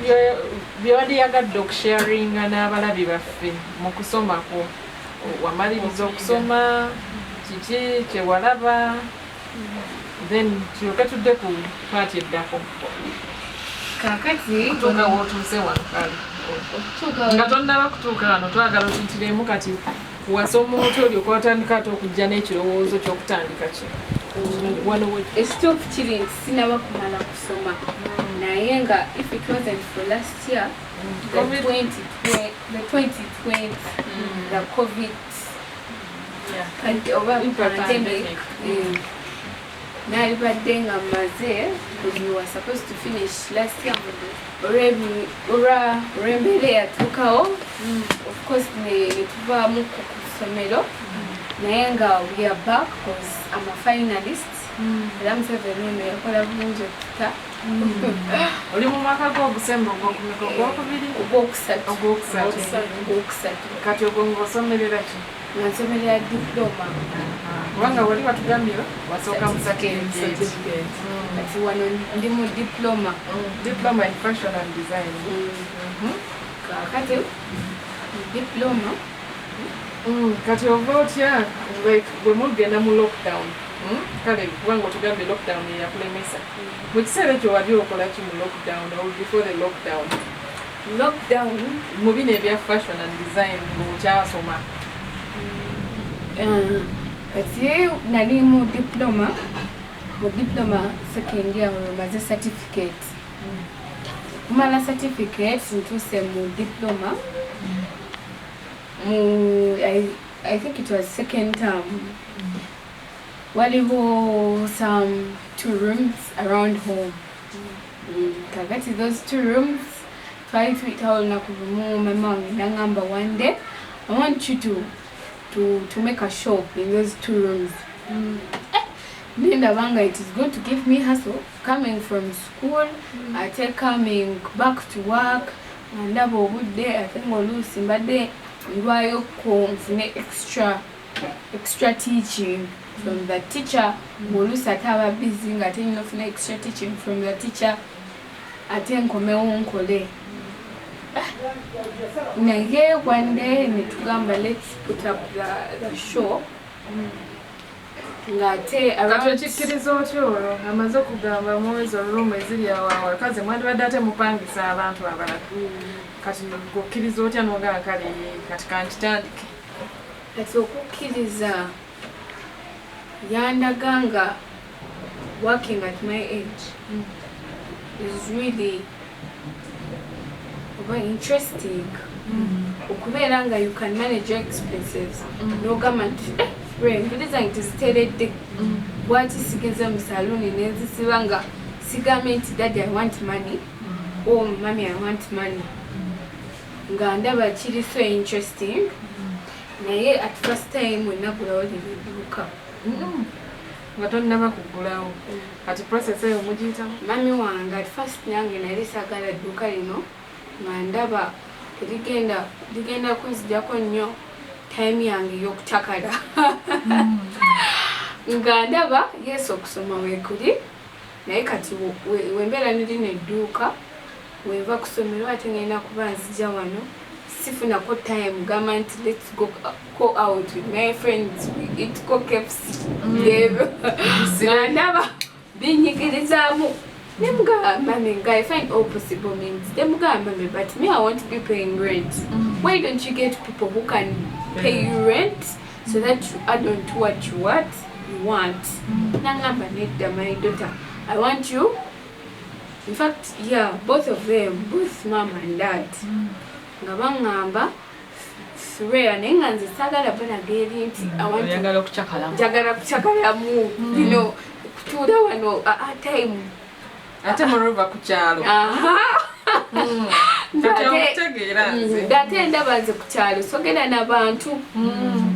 C: bye wandiyagadde okusharinga n'abalabi baffe mu kusoma kwo? Wamaliriza okusoma, kiki kyewalaba? Then tulyoke tudde ku part eddako.
B: Kakati
C: Okutuuka wootuuse wano, kale
B: okutuuka
C: nga tonnaba kutuuka wano, twagala otuyitiremu kati wasoma otya, olyoka watandika ate okujja n'ekirowoozo ky'okutandika kino wano
B: Ekituufu kiri nti sinaba kumala kusoma, naye nga if it wasn't for last year, the
C: COVID.
B: 20, the 2020, the COVID oba
C: Impact.
B: pandemic, nalibadde nga mmaze, because we were supposed to finish last year. Olw'embeera eyatuukawo, of course ne tuvaamu ku ssomero, naye nga we are back because I'm a finalist. Era Museveni ono yakola bulungi okuta.
C: Oli mu mwaka gw'ogusemba ogwokumeka, ogwokubiri?
B: Ogwokusatu.
C: Ogwokusatu.
B: Ogwokusatu.
C: Kati ogwo ng'osomerera ki?
B: Nga nsomerera diploma.
C: Kubanga wali watugambye wasooka mu certificate.
B: Kati wano ndi mu diploma.
C: Diploma in fashion and design.
B: Kakati diploma.
C: Kati ova otya, like bwe mugenda mu lockdown, Kale kubanga otugambye lockdown yeyakulemesa, mu kiseera ekyo wali okola ki mu lockdown or before the lockdown?
B: Lockdown.
C: Mu bino ebya fashion and design ng'okyasoma.
B: Kati nali mu diploma, mu diploma second year, maze certificate. Kumala certificate, ntuuse mu diploma mu I think it was second term, waliwo some two rooms around home. Kakati those two rooms twali tuyitawo olunaku lumu, mama wange nangamba, "One day I want you to make a shop in those two rooms." Nendaba nga it is going to give me hassle coming from school, ate coming back to work, nga ndaba obudde, ate nga oluusi mbadde ndwayoko nfune extra teaching. From the teacher, ng'oluusi ate aba busy, nga ate nyina ofuna extra teaching from the teacher, ate nkomewo nkole. Naye one day netugamba, "Let's put up the shop," ng'ate
C: Kati okikkiriza otya olwo amaze okugamba mwezi olumu eziri awo awakazi mwandibadde ate mupangisa abantu abalala? Kati okkiriza otya nogamba, "Kale kati kankitandike"?
B: Kati okukkiriza, yandaga nga working at my age is really oba interesting, okubeera nga you can manage your expenses, n'ogamba nti, "Eh, enviiri zange teziteredde, bwaki sigenze mu saluuni nenzisiba?" Nga sigambe nti, "Daddy, I want money," or, "Mummy, I want money." Nga ndaba kiri so interesting. Naye at first time wenagulawo lino edduuka,
C: Nga tonnaba kuggulawo, kati process eyo mugiyitamu?
B: Mami wange at first nange nali saagala dduuka lino, nga ndaba terigenda, ligenda kunzijako nnyo time yange ey'okutakala. Nga ndaba, yes, okusoma weekuli, naye kati wembeera nirino edduuka, wenva kusomero ate ngenda kuba nzija wano, sifunako time gamba nti, "Let's go out with my friends, we eat ko KFC." Ebyo nga ndaba binyigirizaamu. Nemugamba, "Mami," nga I find all possible means, nemugamba, "Mami, but me, I want to be paying rent. Why don't you get people who can pay you rent so that you add on to what you want?" Nangamba, "Nedda, my daughter, I want you." In fact, yeah, both of them, both mom and dad, nga baŋŋamba rare, naye nga nze saagala balaga eri nti I want to
A: Oyagala okucakalamu.
B: Njagala kucakalamu bino, kutuula wano time.
C: Ate mulova ku kyalo.
B: Aha.
C: Kati okutegeera nze.
B: Ng'ate ndaba nze ku kyalo sogenda n'abantu,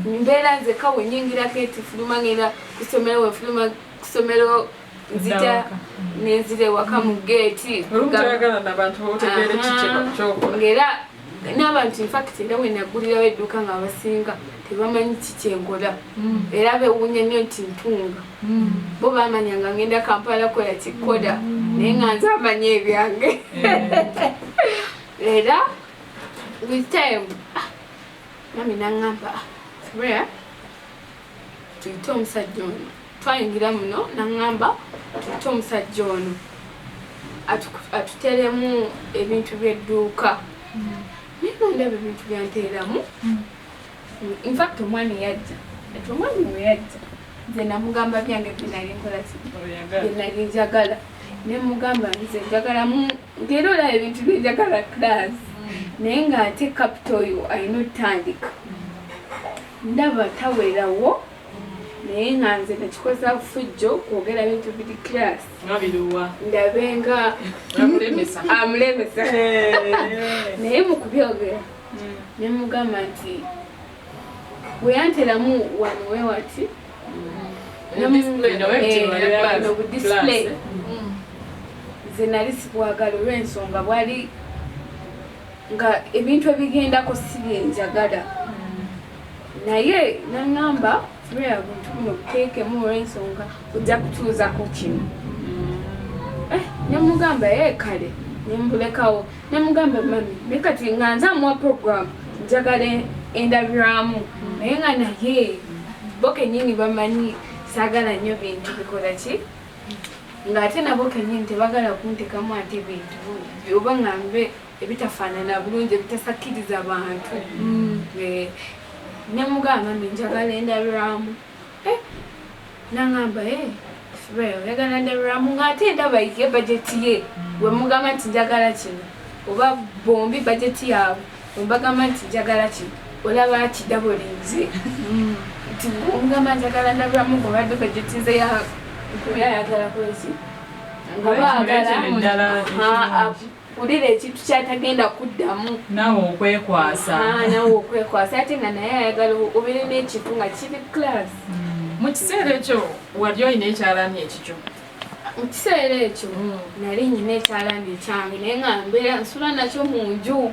B: mbeera nzeka. Wenyingirako eti fuluma, ngenda kusomero, wefuluma kusomero nzija
A: Waka.
B: Nenzira ewaka mu geeti.
C: Olumu toyagala nabantu otegeere kiki kyokola.
B: Ng'era n'abantu, infact, era wenagulirawo edduuka nga abasinga tebamanyi kikyenkola, era bewuunya nnyo nti ntunga. Bo bamanya nga ngenda Kampala kola kikoda, naye nga nze amanyi ebyange. Era with time, mami naŋŋamba, "Ah, Freya, tuyite omusajja ono." Twayingira muno, naŋŋamba tuyite omusajja ono atuteremu ebintu by'edduuka. Naye nga ndaba ebintu byanteeramu. Infact omwami yajja, ati omwami we yajja, nze namugamba byange byenali nkola ki, byenali njagala. Nemugamba nze njagalamu, ngaera olaba ebintu byenjagala class, naye ng'ate capital oyo alina otandika, ndaba tawerawo, naye nga nze nakikoza fujjo kwogera bintu biri class.
A: Nga biruwa?
B: Ndabe nga
C: Amulemesa.
B: Amulemesa. Naye mu kubyogera nemugamba nti weyanteramu wano wewati
A: Display.
B: Display, nze nali sibwagala olw'ensonga bwali nga ebintu ebigendako si byenjagala. Naye naŋŋamba, "Freya, buntu buno buteekemu olw'ensonga ojja kutuuzako kino." Eh, nemugamba, "Ye kale," nembulekawo. Nemugamba, "Mami," naye kati nga nze amuwa program, njagala endabirwamu, naye nga naye bo kenyini bamanyi saagala nnyo bintu bikola ki, ng'ate nabo kenyini tebagala kuntekamu ate bintu oba ngambe ebitafaanana bulungi, ebitasakiriza bantu. Eh, nemugamba, "Mami, njagala endabirwamu." Eh, naŋŋamba, "Eh, Freya, oyagala ndabirwamu?" Ng'ate ndaba ye bajeti ye, wemugamba nti njagala kino, oba bombi bajeti yaabwe, wembagamba nti njagala kino, olaba kidabolinze nti omugamba njagala ndabirwamu, ng'obadde bajeti nze ayagala kweki, nga baagala
A: Eddala.
B: Akulira ekintu kyatagenda kuddamu.
A: Naawe okwekwasa.
B: Ah, nawe okwekwasa, ate nga naye ayagala obeere n'ekintu nga kiri class.
C: Mu kiseera ekyo wali olina ekyalaani ekikyo?
B: Mu kiseera ekyo nali nyina ekyalaani ekyange, naye nga mbeera nsula nakyo mu nju.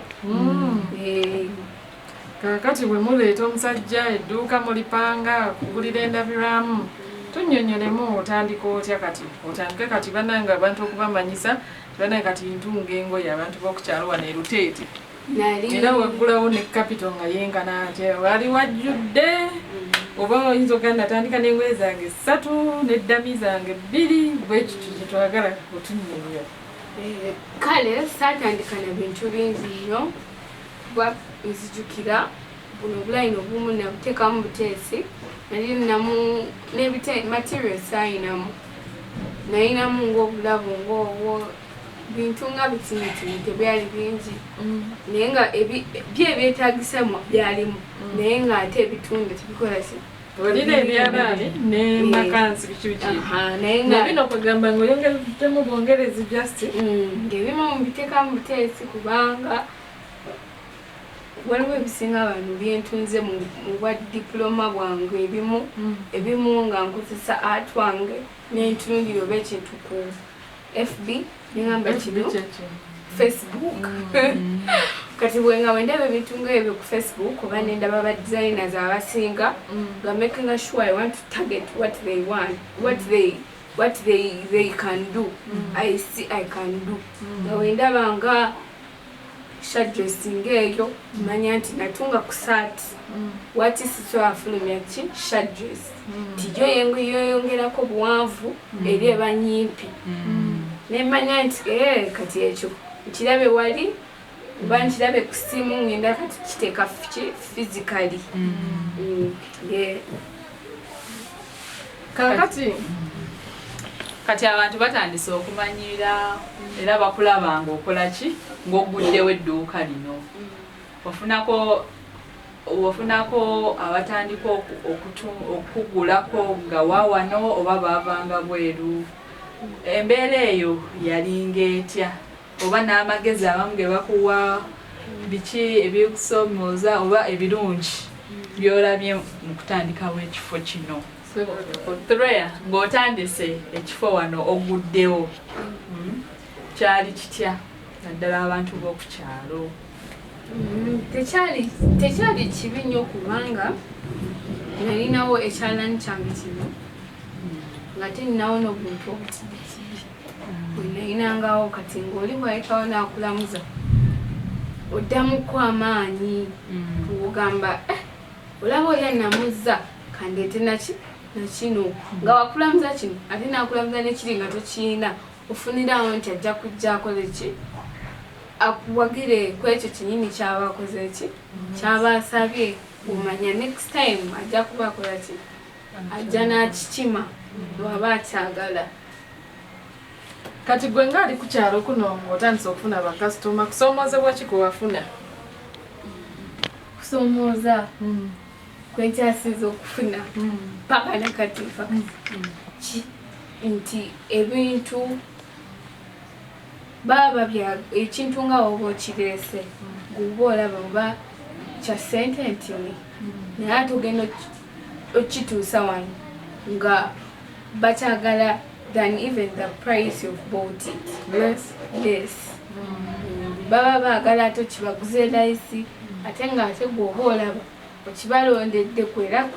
B: Eh,
C: Kaakati bwe muleeta omusajja edduuka mulipanga kugulira endabirwamu, tunnyonnyolemu otandika otya kati? Otandike kati bannange abantu okubamanyisa bannange kati ntunga engoye abantu b'oku kyalo wano e Luteete. Era waggulawo ne capital nga yenkana atya? Wali wajjudde oba oyinza okugamba natandika n'engoye zange ssatu n'eddami zange bbiri, bwe kityo kye twagala otunnyonnyola.
B: Kale saatandika na bintu bingi nnyo kuba nzijukira buno obulayini obumu nabuteekamu buteesi, nali namu n'ebite material saayinamu, nayinamu ng'obulabo ng'obwo bintu nga bitinitini, tebyali bingi, naye nga byo ebyetaagisa byalimu, naye ng'ate ebitunda tebikola ki.
C: Olina ebyalaani ne makansi biki biki.
B: Naye nga
C: bino kwegamba ng'oyongeddemu bwongerezi just.
B: Ng'ebimu mbiteekamu buteesi kubanga waliwo ebisinga abantu byentunze mu bwa diploma bwange, ebimu nga nkozesa art wange nentunulira oba ekintu ku FB nengamba kino Facebook. Kati bwenga wendaba ebintu ngaebyo ku Facebook oba nendaba ba designers abasinga nga making sure I want to target what they want, what they can do. I see I can do nga wendaba nga shirt dressing eyo, manya nti natunga ku saati, wati sisobola ki shirt dress tijo yoyongerako buwanvu eri eba nyimpi, nemanya nti kati ekyo nkirabe wali oba nkirabe ku simu, ngenda kati kiteeka ki physically.
C: Kakati
A: Kati abantu batandise okumanyira era bakulaba ng'okola ki ng'oguddewo edduuka lino. Ofunako abatandika okugulako nga wawano oba baavanga bweru? Embeera eyo yalinga etya, oba n'amagezi abamu ge bakuwa, biki ebikusomooza oba ebirungi by'olabye mu kutandikawo ekifo kino? Threa, ng'otandise ekifo wano oguddewo, Kyali kitya naddala abantu b'oku kyalo?
B: Tekyali kibi nnyo kubanga nalinawo ekyalaani kyange kino nga teninawo n'obuntu obutibitibi bwe nayinangawo. Kati ng'oli bwayitawo n'akulamuza, oddamuko amaanyi ng'ogamba, "Eh, olaba oli anamuzza, kandeete naki nakino." Nga wakulamuza kino ate nakulamuza nekiri nga tokiina, ofunirawo nti ajja kujja akole ki, akuwagire ku ekyo kyenyini kyaba akoze ki, kyaba asabye. Omanya next time ajja kuba akola ki, ajja n'akikima bw'aba akyagala.
C: Kati gwe ngaali ku kyalo kuno ng'otandise okufuna bakasitoma, kusoomoozebwa ki kwe wafuna?
B: Kusoomooza kwenkyasinza okufuna paka nakati ki nti ebintu baba bya ekintu nga woba okireese guba olaba oba kya ssente ntini, naye ate ogenda okituusa wano nga bakyagala than even the price you've bought it.
C: Less.
B: Yes. Baba baagala ate okibaguze layisi, ate nga ate gweoba olaba okibalondedde era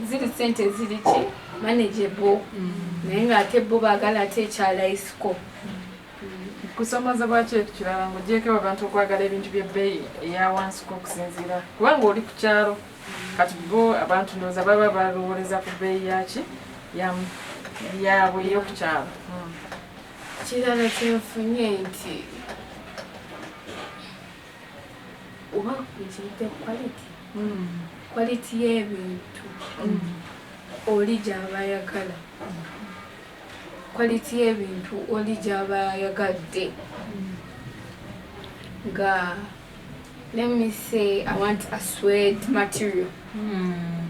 B: ziri sente ziri ki manageable, naye ngaate bo baagala ate ekyalayisiko.
C: Kusoomoozebwa ki ekirala ng'ogyeko abantu okwagala ebintu by'ebbeeyi eya wansiko okusinziira kubanga oli ku kyalo? Kati bo abantu ndowooza baba balowooleza ku bbeeyi yaki yaabwe ey'oku kyalo.
B: Kirala kyenfunye nti oba nkiyite quality y'ebintu oli gy'aba ayagala, quality y'ebintu oli gy'aba ayagadde, nga let me say I want a suede material.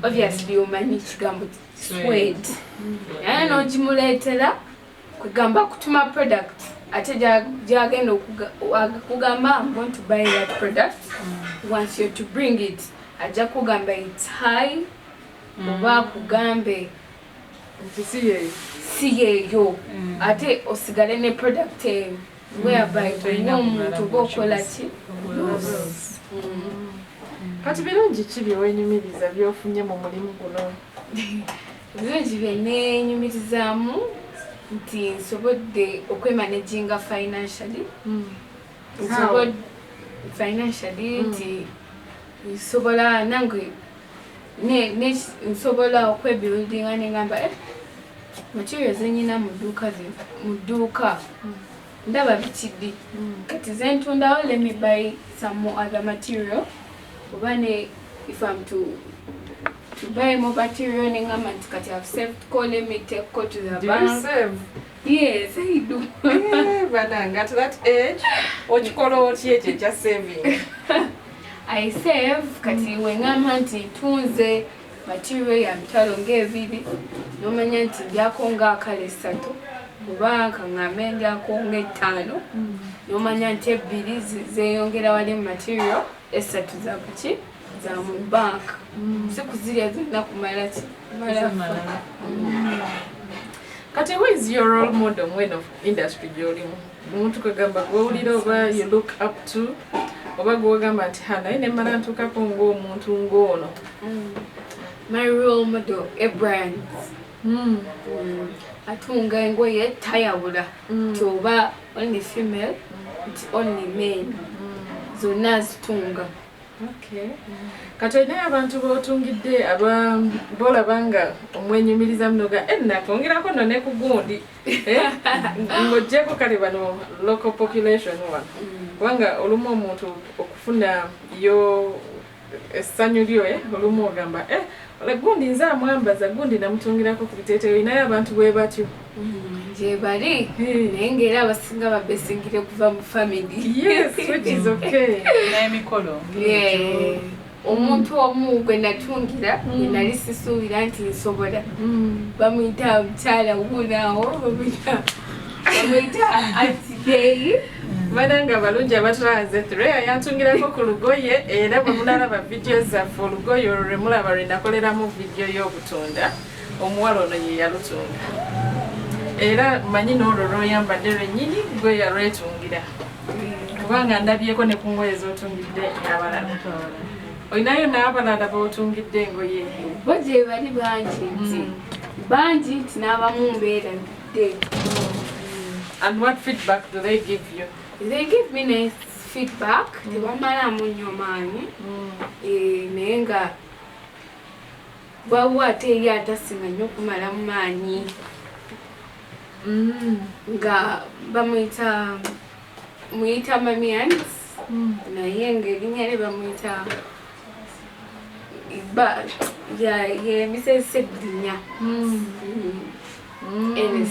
B: Obviously omanyi kigambo suede, naye n'ogimuleetera, kwegamba kutuma product ate gyagenda kugamba, "I'm going to buy that product." Once you're to bring it, ajja kugamba it's high oba akugambe
C: nti si yeeyo.
B: Si yeeyo, ate osigale ne product eyo, whereby
A: Tolina
B: omuntu
A: kumala
B: oba okola ki.
A: Loss.
C: Kati birungi ki byewenyumiriza byofunye mu mulimu guno?
B: Birungi byeneenyumirizaamu nti nsobodde okwemanaginga financially. Nsobodde financially nti nsobola nange nsobola okwebuildinga, nengamba, "Eh, materials zenyina mu dduuka, mu dduuka ndaba bikiddi, kati zentundawo, let me buy some more other material." Oba ne if I'm to buy more material, nengamba nti kati I've saved ko, let me take ko to the
C: Do you
B: bank.
C: save?
B: Yes, I do.
C: Eh, banange, at that age okikola otya ekyo ekya saving?
B: I save. Kati wengamba nti ntunze material ya 200,000, nomanya nti ndyako ngaakala 3, oba kaŋŋambe ndyako ng'ettaano, nomanya nti ebbiri zeeyongera wali mu material, esatu za kuki, za mu bank, si kuzirya zonna kumala ki, kumala.
A: Zimala.
C: Kati who is your role model mweno industry gy'olimu, omuntu kwegamba gwowulira oba you look up to, oba gwogamba nti ha, naye nemmala ntuukako ng'omuntu ng'ono?
B: My role model, Abraham. Atunga engoye, tayawula nti oba only female, nti only men, zonna azitunga.
C: Okay. Kati olinayo abantu b'otungidde aba bolaba nga omwenyumiriza muno ga natungirako nno ne ku gundi, eh, ng'oggyeko kale bano local population wano, kubanga olumu omuntu okufuna yo essanyu lyo, olumu ogamba, eh, ole gundi nze amwambaza, gundi namutungirako ku biteeteeyo. Olinayo abantu bwe batyo?
B: Gye bali, naye ngaera abasinga babesingire kuva mu family.
C: Yes, which is okay.
A: N'emikolo.
B: Yeah. Omuntu omu gwe natungira, gwe nali sisuubira nti nsobola, bamuyita mukyala wuunaawo, bamuyita Antideyi.
C: Bananga abalungi abatulaze, Thureya yantungirako ku lugoye, era bwe munalaba vidiyo zaffe, olugoye olwo lwe mulaba lwe nakoleramu vidiyo y'obutunda, omuwala ono ye yalutunga. Era manyi n'olwo lw'oyambadde lwennyini gwe yalwetungira, kubanga ndabyeko ne ku ngoye z'otungidde abalala. Olinayo n'abalala b'otungidde engoye?
B: Bo gye bali bangi, nti bangi, nti n'abamu mbeerabidde.
C: And what feedback do they give you?
B: They give me nice feedback, tebamalaamu nnyo maanyi. Eh, naye nga waliwo ate eri atasinga nnyo okumalamu maanyi, nga bamuyita, muyita Mamians, naye ngaerinnya lye bamuyita ye Mrs Seddinya Enes.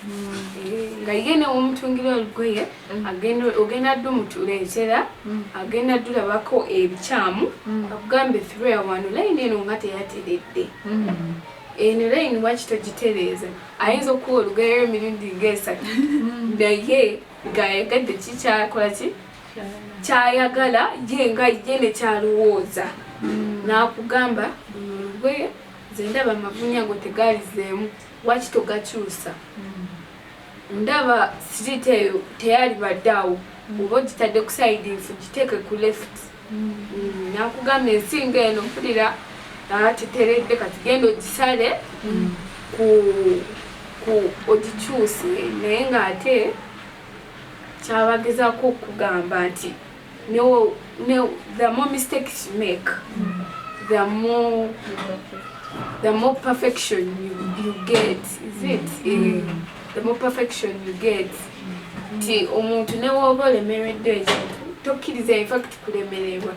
B: Eh, nga ye newomutungira olugoye, agenda ogenda dde omutuleetera, agenda ddulabako ebikyamu, akugambe, "Threa, wano layini eno nga teyateredde, eno layini waki togitereeza?" Ayinza okuwa olugoye emirundi ngaesatu, naye ng'ayagadde kikyakola ki kyayagala ye, nga ye nekyalowooza, n'akugamba, "Luno olugoye nze ndaba amavunya ago tegaalizeemu, waki togakyusa? Ndaba siriita eyo teyalibadde awo, oba ogitadde ku side nfu, giteeke ku left." Nakugamba, "Ensinga eno mpulira teteredde, kati genda ogisale ku ogikyuse." Naye ng'ate kyabagezaako okugamba nti the more mistakes you make, the more perfection you get. Is it? Eh, the more perfection you get. Nti omuntu ne wooba olemereddwa ekintu, tokkiriza infact kulemererwa.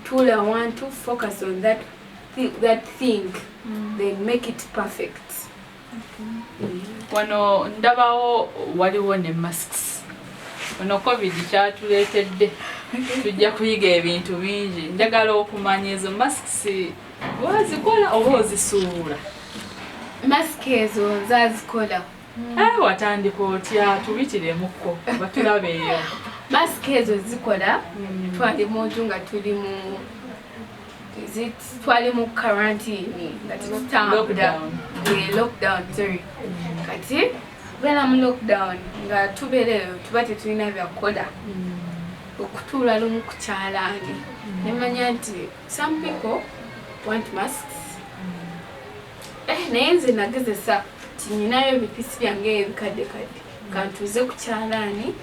B: Tuula wantu, focus on that thing, then make it perfect.
A: Wano ndabawo waliwo ne masks. Ono COVID kyatuleetedde, tujja kuyiga ebintu bingi. Njagala okumanya, ezo masks wazikola oba ozisuubula?
B: Mask ezo nzazikola.
A: Eh, watandika otya? Tubitiremuko batulabeeyo.
B: Mask ezo zikola, twali muntu nga tuli mu, is it, twali mu quarantine nga tetutambula.
A: Lockdown.
B: Eh, lockdown, sorry. Kati kubeera mu lockdown nga tubeera eyo, tuba tetulina byakukola. Okutuula lumu ku kyalaani nemanya nti some people want masks. Naye nze nagezesa ti nyinayo ebipisi byange ebikadde kadde, kantuuze ku kyalaani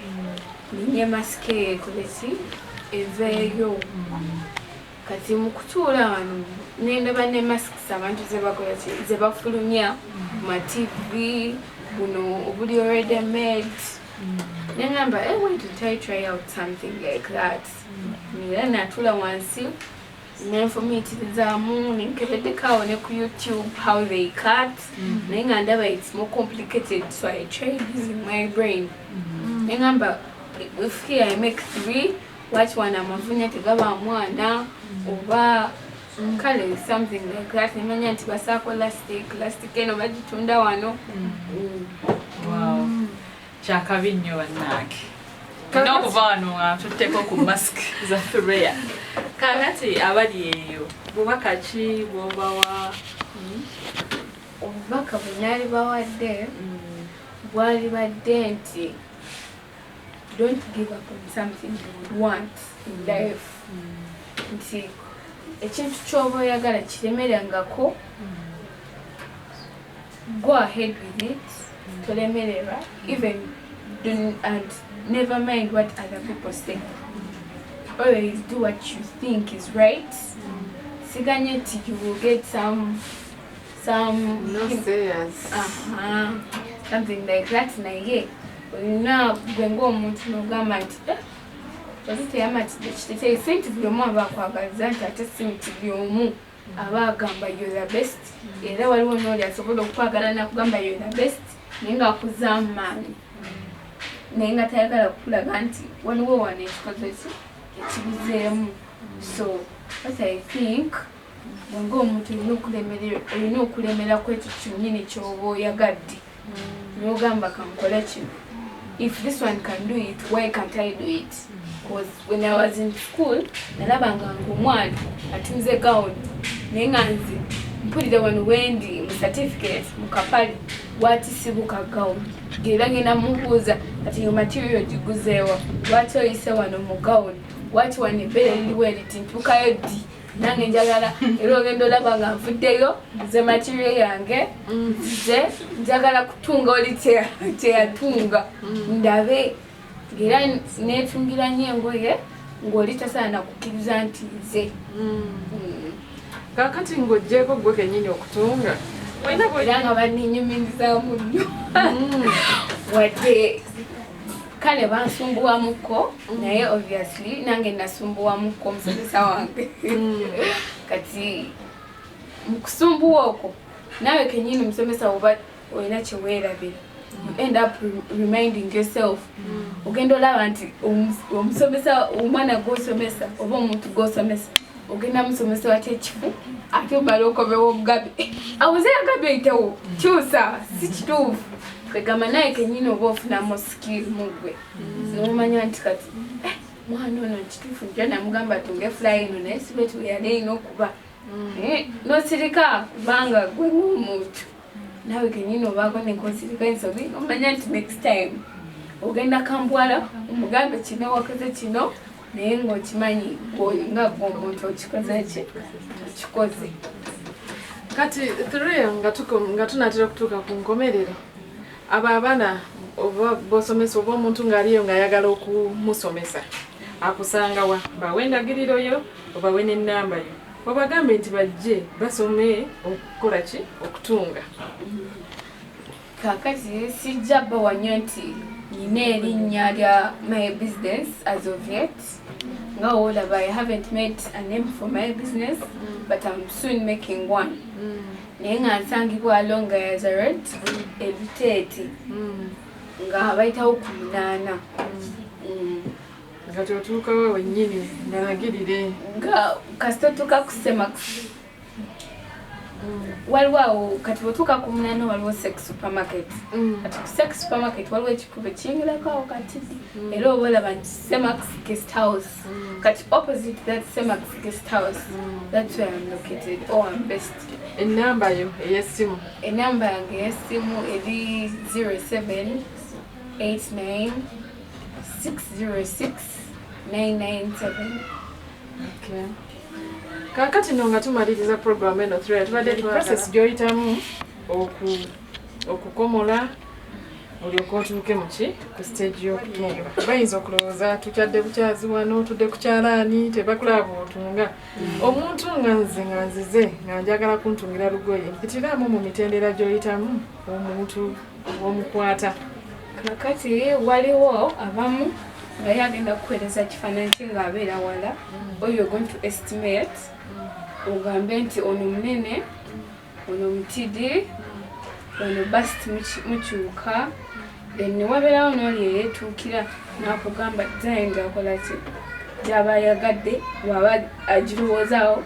B: ninye masiki ekoleki eveeyo. Kati mu kutuula wano nendaba ne masks abantu zebakola ki, ze bafulumya ma TV buno obuli already made. Nengamba, "Eh, why don't I try out something like that?" Era natula wansi nenfumiitirizaamu, nenkebeddeko awo ne ku YouTube how they cut, naye nga ndaba it's more complicated, so I tried using my brain. Nengamba, if here I make three, lwaki wano amavunya tegaba mwana oba kale something like that. Nemanya nti basaako lastic, lastic eno bagitunda wano.
A: Wow. Kyakabi nnyo bannange. Nina okuva wano nga ntutteko ku mask za Thureya. Kaakati abali eyo, bubaka ki bw'obawa?
B: Obubaka bwe naali bawadde bwali badde nti don't give up on something you would want in life, nti ekintu ky'oba oyagala kiremerangako, go ahead with it, tolemererwa, even do, and never mind what other people say, always do what you think is right. Siganye nti you will get some
C: No sayers.
B: Aha, something like that, naye olina gwe ng'omuntu n'ogamba nti, "Eh, oli teyamatidde kiteteeyi." Si nti buli omu aba akwagaliza nti, ate si nti buli omu aba agamba you're the best. Era waliwo n'oli asobola okukwagala nakugamba you're the best, naye ng'akuzaamu maanyi, naye nga tayagala kukulaga nti waliwo wano ekikoze ki ekibuzeemu. So what I think, ng'omuntu olina okulemera ku ekyo kyonnyini ky'oba oyagadde n'ogamba, kankole kino. If this one can do it, why can't I do it? Because when I was in school, nalabanga nga omwana atunze gown, naye nga nze mpulira wano wendi mu certificate mu kapale watisibuka gown, era ngenda mubuuza kati yo material giguzeewa, lwaki oyise wano mu gown, waki wano ebbeere liriwo eriti, ntuukayo ddi nange njagala. Era ogenda olaba nga nvuddeyo nze material yange nzize njagala kutunga oli kyeyatunga ndabe. Era netungira nnyo engoye ng'oli tasaana kukkiriza nti nze.
C: Kaakati ng'oggyeko gwe kennyini okutunga, olina
B: Era nga banninyumirizaamu nnyo, wadde kale bansumbuwamuko, naye obviously nange nasumbuwamuko omusomesa wange. Kati mu kusumbuwa okwo naawe kenyini omusomesa oba olina kyeweerabira, you end up reminding yourself. Ogenda olaba nti omusomesa, omwana gwosomesa oba omuntu gwosomesa, ogenda musomesa watya ekifu, ate omala okomewo omugabe awuze yagambye oyitewo kyusa, si kituufu. Kwegamba naye kenyini oba ofunamu skill mugwe nomanya nti kati, eh, mwana ono kituufu njo namugamba atunge fly eno, naye si bwetu yali erina okuba. Eh, nosirika kubanga gwe ng'omuntu naawe kenyini obaako nekosirika ensobi, omanya nti next time ogenda kambwala omugambe kino wakoze kino, naye ng'okimanyi nga gwe omuntu okikoze ki okikoze.
C: Kati Thureya, nga tunaatera okutuuka ku nkomerero, abo abaana oba bosomesa oba omuntu ng'aliyo ng'ayagala okumusomesa akusanga wa? Bawe endagiriro yo, obawe n'ennamba yo, obagambe nti bajje basome okukola ki, okutunga.
B: Kakati sijja bawa nnyo nti nina erinnya lya my business as of yet. Nga woolaba, I haven't made a name for my business, but I'm soon making one. Naye nga nsangibwa along Gayaza Road e Luteete, nga bayitawo ku 8.
C: Nga tyotuukawo wennyini nalagirire.
B: Nga kasita otuuka ku Semax, waliwo awo kati bwetuuka ku 8 waliwo Sex Supermarket. Kati ku Sex Supermarket waliwo ekikubo ekiyingirako awo katidi, era oba olaba nti Semax Guest House. Kati opposite that Semax Guest House, that's where I'm located or I'm best.
C: Ennamba yo ey'essimu?
B: Enamba yange ey'essimu eri 07 89 606 997.
C: Okay. Kaakati nno nga tumaliriza program eno Threa, tubadde process gy'oyitamu okukomola olyoke otuuke muki ku stage y'okutunga. Bayinza okulowooza tukyadde bukyazi wano, tudde ku kyalaani, tebakulaba bw'otunga. Omuntu nga nze nga nzize nga njagala kuntungira lugoye, mpitiraamu mu mitendera gy'oyitamu omuntu omukwata.
B: Kakati waliwo abamu nga ye agenda kukuweereza kifaananyi kye ng'abeera wala, or you're going to estimate, ogambe nti ono munene, ono mutidi, ono bust mukyuka, then ne wabeerawo n'oli eyeetuukira n'akugamba design gy'akola ki gy'aba ayagadde, bw'aba agirowoozaawo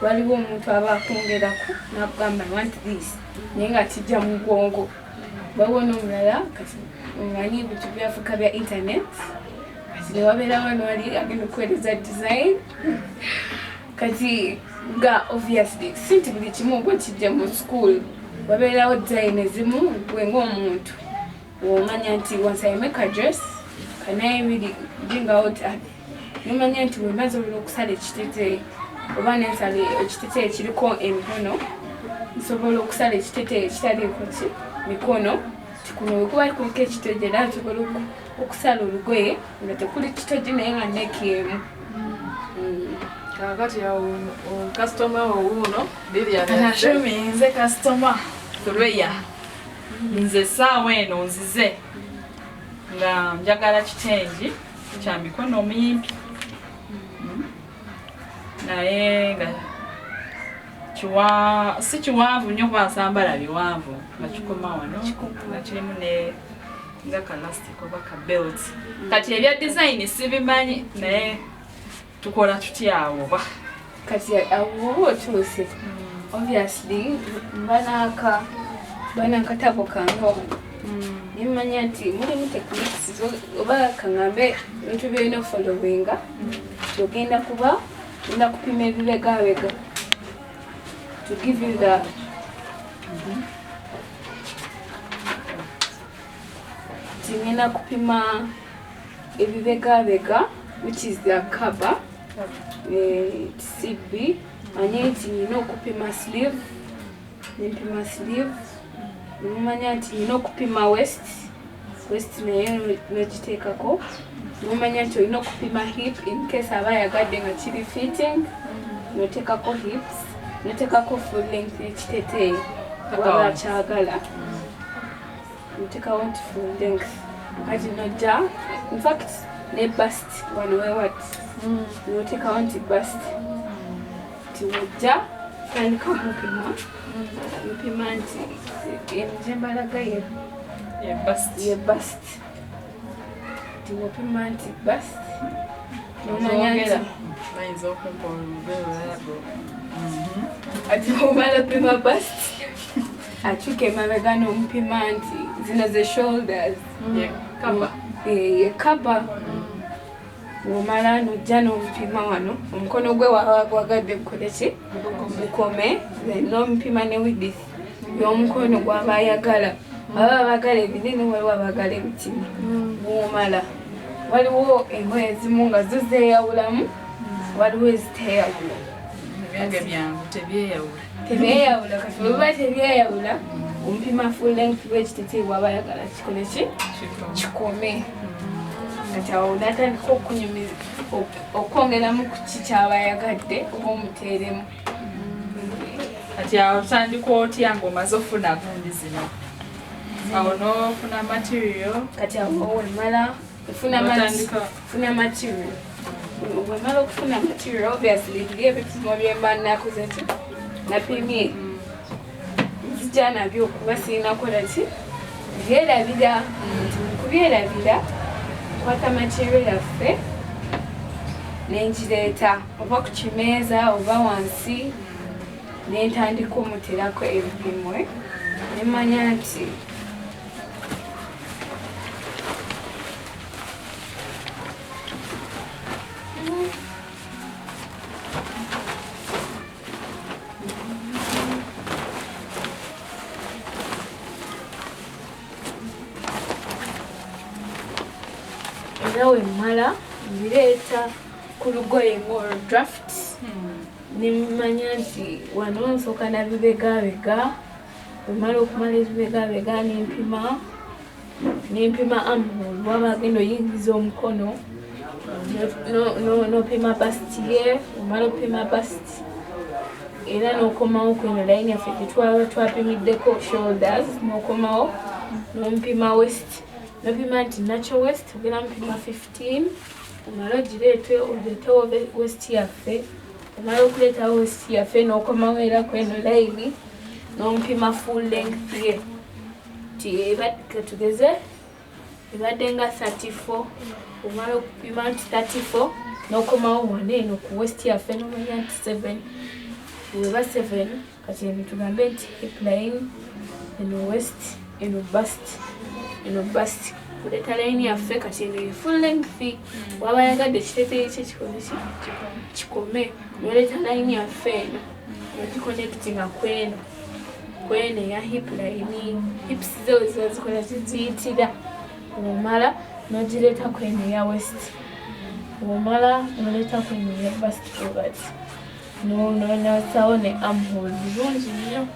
B: waliwo omuntu aba akwongerako n'akugamba I want this, naye nga kijja mu bwongo. Waliwo n'omulala kati omanyi ebintu byafuuka bya internet, kati ne wabeerawo n'oli agenda okuweereza design kati nga obviously si nti buli kimu oba okijja mu school, wabeerawo design ezimu gwe ng'omuntu w'omanya nti once I make a dress can I really bring out nomanya nti bwe mmaze olina okusala ekiteteeyi oba nensala ekiteteeyi ekiriko emikono, nsobola okusala ekiteteeyi ekitaliiko ki mikono, nti kuno bwe kuba kuliko ekitogi era nsobola okusala olugoye nga tekuli kitogi naye nga neck emu.
C: Kaakati awo kasitoma owuuno Lilian
A: Nze kasitoma Threa, nze essaawa eno nzize nga njagala kitengi kya mikono omuyimpi, naye nga si kiwanvu nnyo kuba nsambala biwanvu, nga kikoma wano, nga kirimu ne nga ka elastic oba ka belt. Kati ebya design sibimanyi, naye tukola tutya awo oba?
B: Kati awo oba otuuse, obviously mba n'akatabo kange wano, nemanya nti mulimu techniques oba kaŋŋambe ebintu byolina ofollowinga. Ogenda kuba ogenda kupima ebibegabega to give you the nti ngenda kupima ebibegabega, which is the cover, CB, manye nti nina okupima sleeve, nempima sleeve, nemumanya nti nina okupima waist, waist naye nogiteekako, nomanya nti olina okupima hip in case aba ayagadde nga kiri fitting, noteekako hips, noteekako full length y'ekiteteeyi waba akyagala, noteekawo nti full length. Kati nojja in fact ne bust wano wewat, noteekawo nti bust, nti wojja tandika mupima mupima nti eno gyembalaga ye ye bust, nti wopima nti bust nomanya nti
A: bayinza okumpa olugwe olulala.
B: Ati omala pima bust, akyuka emabega n'omupima nti zino ze shoulders.
A: Kaba.
B: Ye kaba. Womala nojja n'omupima wano omukono gwe waba gwagadde gukole ki gukome, then n'omupima ne width y'omukono gwaba ayagala, baba abaagala ebinene, waliwo abaagala ebitini. Womala waliwo engoye ezimu nga zo zeeyawulamu, waliwo eziteeyawula.
A: Ebyange byangu, tebyeyawula.
B: Tebyeyawula. Kati bwe biba tebyeyawula, omupima full length w'ekiteteeyi bwaba ayagala kikole ki kikome. Kati awo natandika okunyumiza okwongeramu ku ki kyaba ayagadde oba omuteeremu.
A: Kati awo otandika otya ng'omaze okufuna gundi zino? Awo n'ofuna material.
B: Kati awo wemala nfuna funa material, wemala okufuna material, obviously biri ebipimo byemba nakoze ki napimye, nzija nabyo kuba sirina kola ki byerabira, nti mukubyerabira nkwata material yaffe nengireeta oba ku kimeeza oba wansi, nentandika omuterako ebipimo, nemanya nti Era wemmala mbireeta ku lugoye ng'olwo draft, nemanya nti wano nsooka nabibegabega. Wemala okumala ebibegabega, nempima armhole, waba agenda oyingiza omukono, nopima bust ye. Omala okupima bust, era n'okomawo kweno layini yaffe gyetwaba twapimiddeko shoulders, n'okomawo n'ompima waist, nopima nti natural waist ogenda mupima 15. Omala ogireete, oleetewo waist yaffe. Omala okuleetawo waist yaffe, n'okomawo era kweno layini n'ompima full length ye, nti katugeze ebadde nga 34. Omala okupima nti 34, n'okomawo wano eno ku waist yaffe n'omanya nti 7. Weba 7, kati eno tugambe nti hip line, eno waist, eno bust, eno bust, kuleeta layini yaffe. Kati eno ye full length. Waba yagadde ekiteeteeyi kye kikole ki, kikome, noleeta layini yaffe eno nogiconnectinga kweno eya hip line, hips ze ziba zikola ziziyitira. Omala nogireeta kweno eya waist, omala noleeta kweno eya bust bati, nosawo ne armhole bulungi nnyo.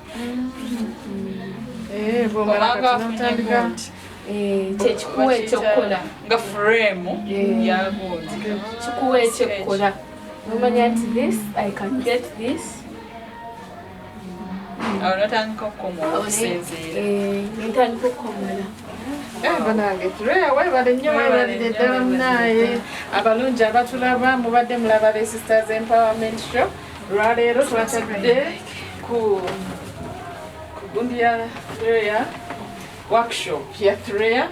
C: Eh, bw'omala
A: Obanga
C: kati
A: afunye
C: n'otandika
A: gundi.
B: Eh, kyekikuwa ekyokukola.
A: Nga frame ya gundi.
B: Kikuwa ekyokukola, nomanya nti this, I can get this.
A: Awo notandika okukomola okusinziira.
B: Eh, nentandika okukomola.
C: Eh, banange Treya, weebale nnyo.
A: Weebale
C: Weebalire
A: nnyo,
C: ddala.
A: Weebale.
C: Munaaye abalungi abatulaba, mubadde mulaba the Sisters Empowerment Show. Lwaleero twatadde ku gundi ya Treya, workshop ya Treya.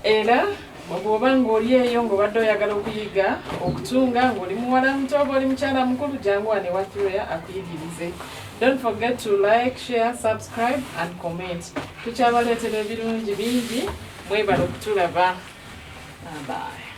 C: Era bw'oba ng'oli eyo ng'obadde oyagala okuyiga okutunga, ng'oli muwala muto oba oli mukyala mukulu, jangu wano ewa Treya akuyigirize. Don't forget to like, share, subscribe and comment. Tukyabaleetera ebirungi bingi. Mwebale okutulaba. Bye.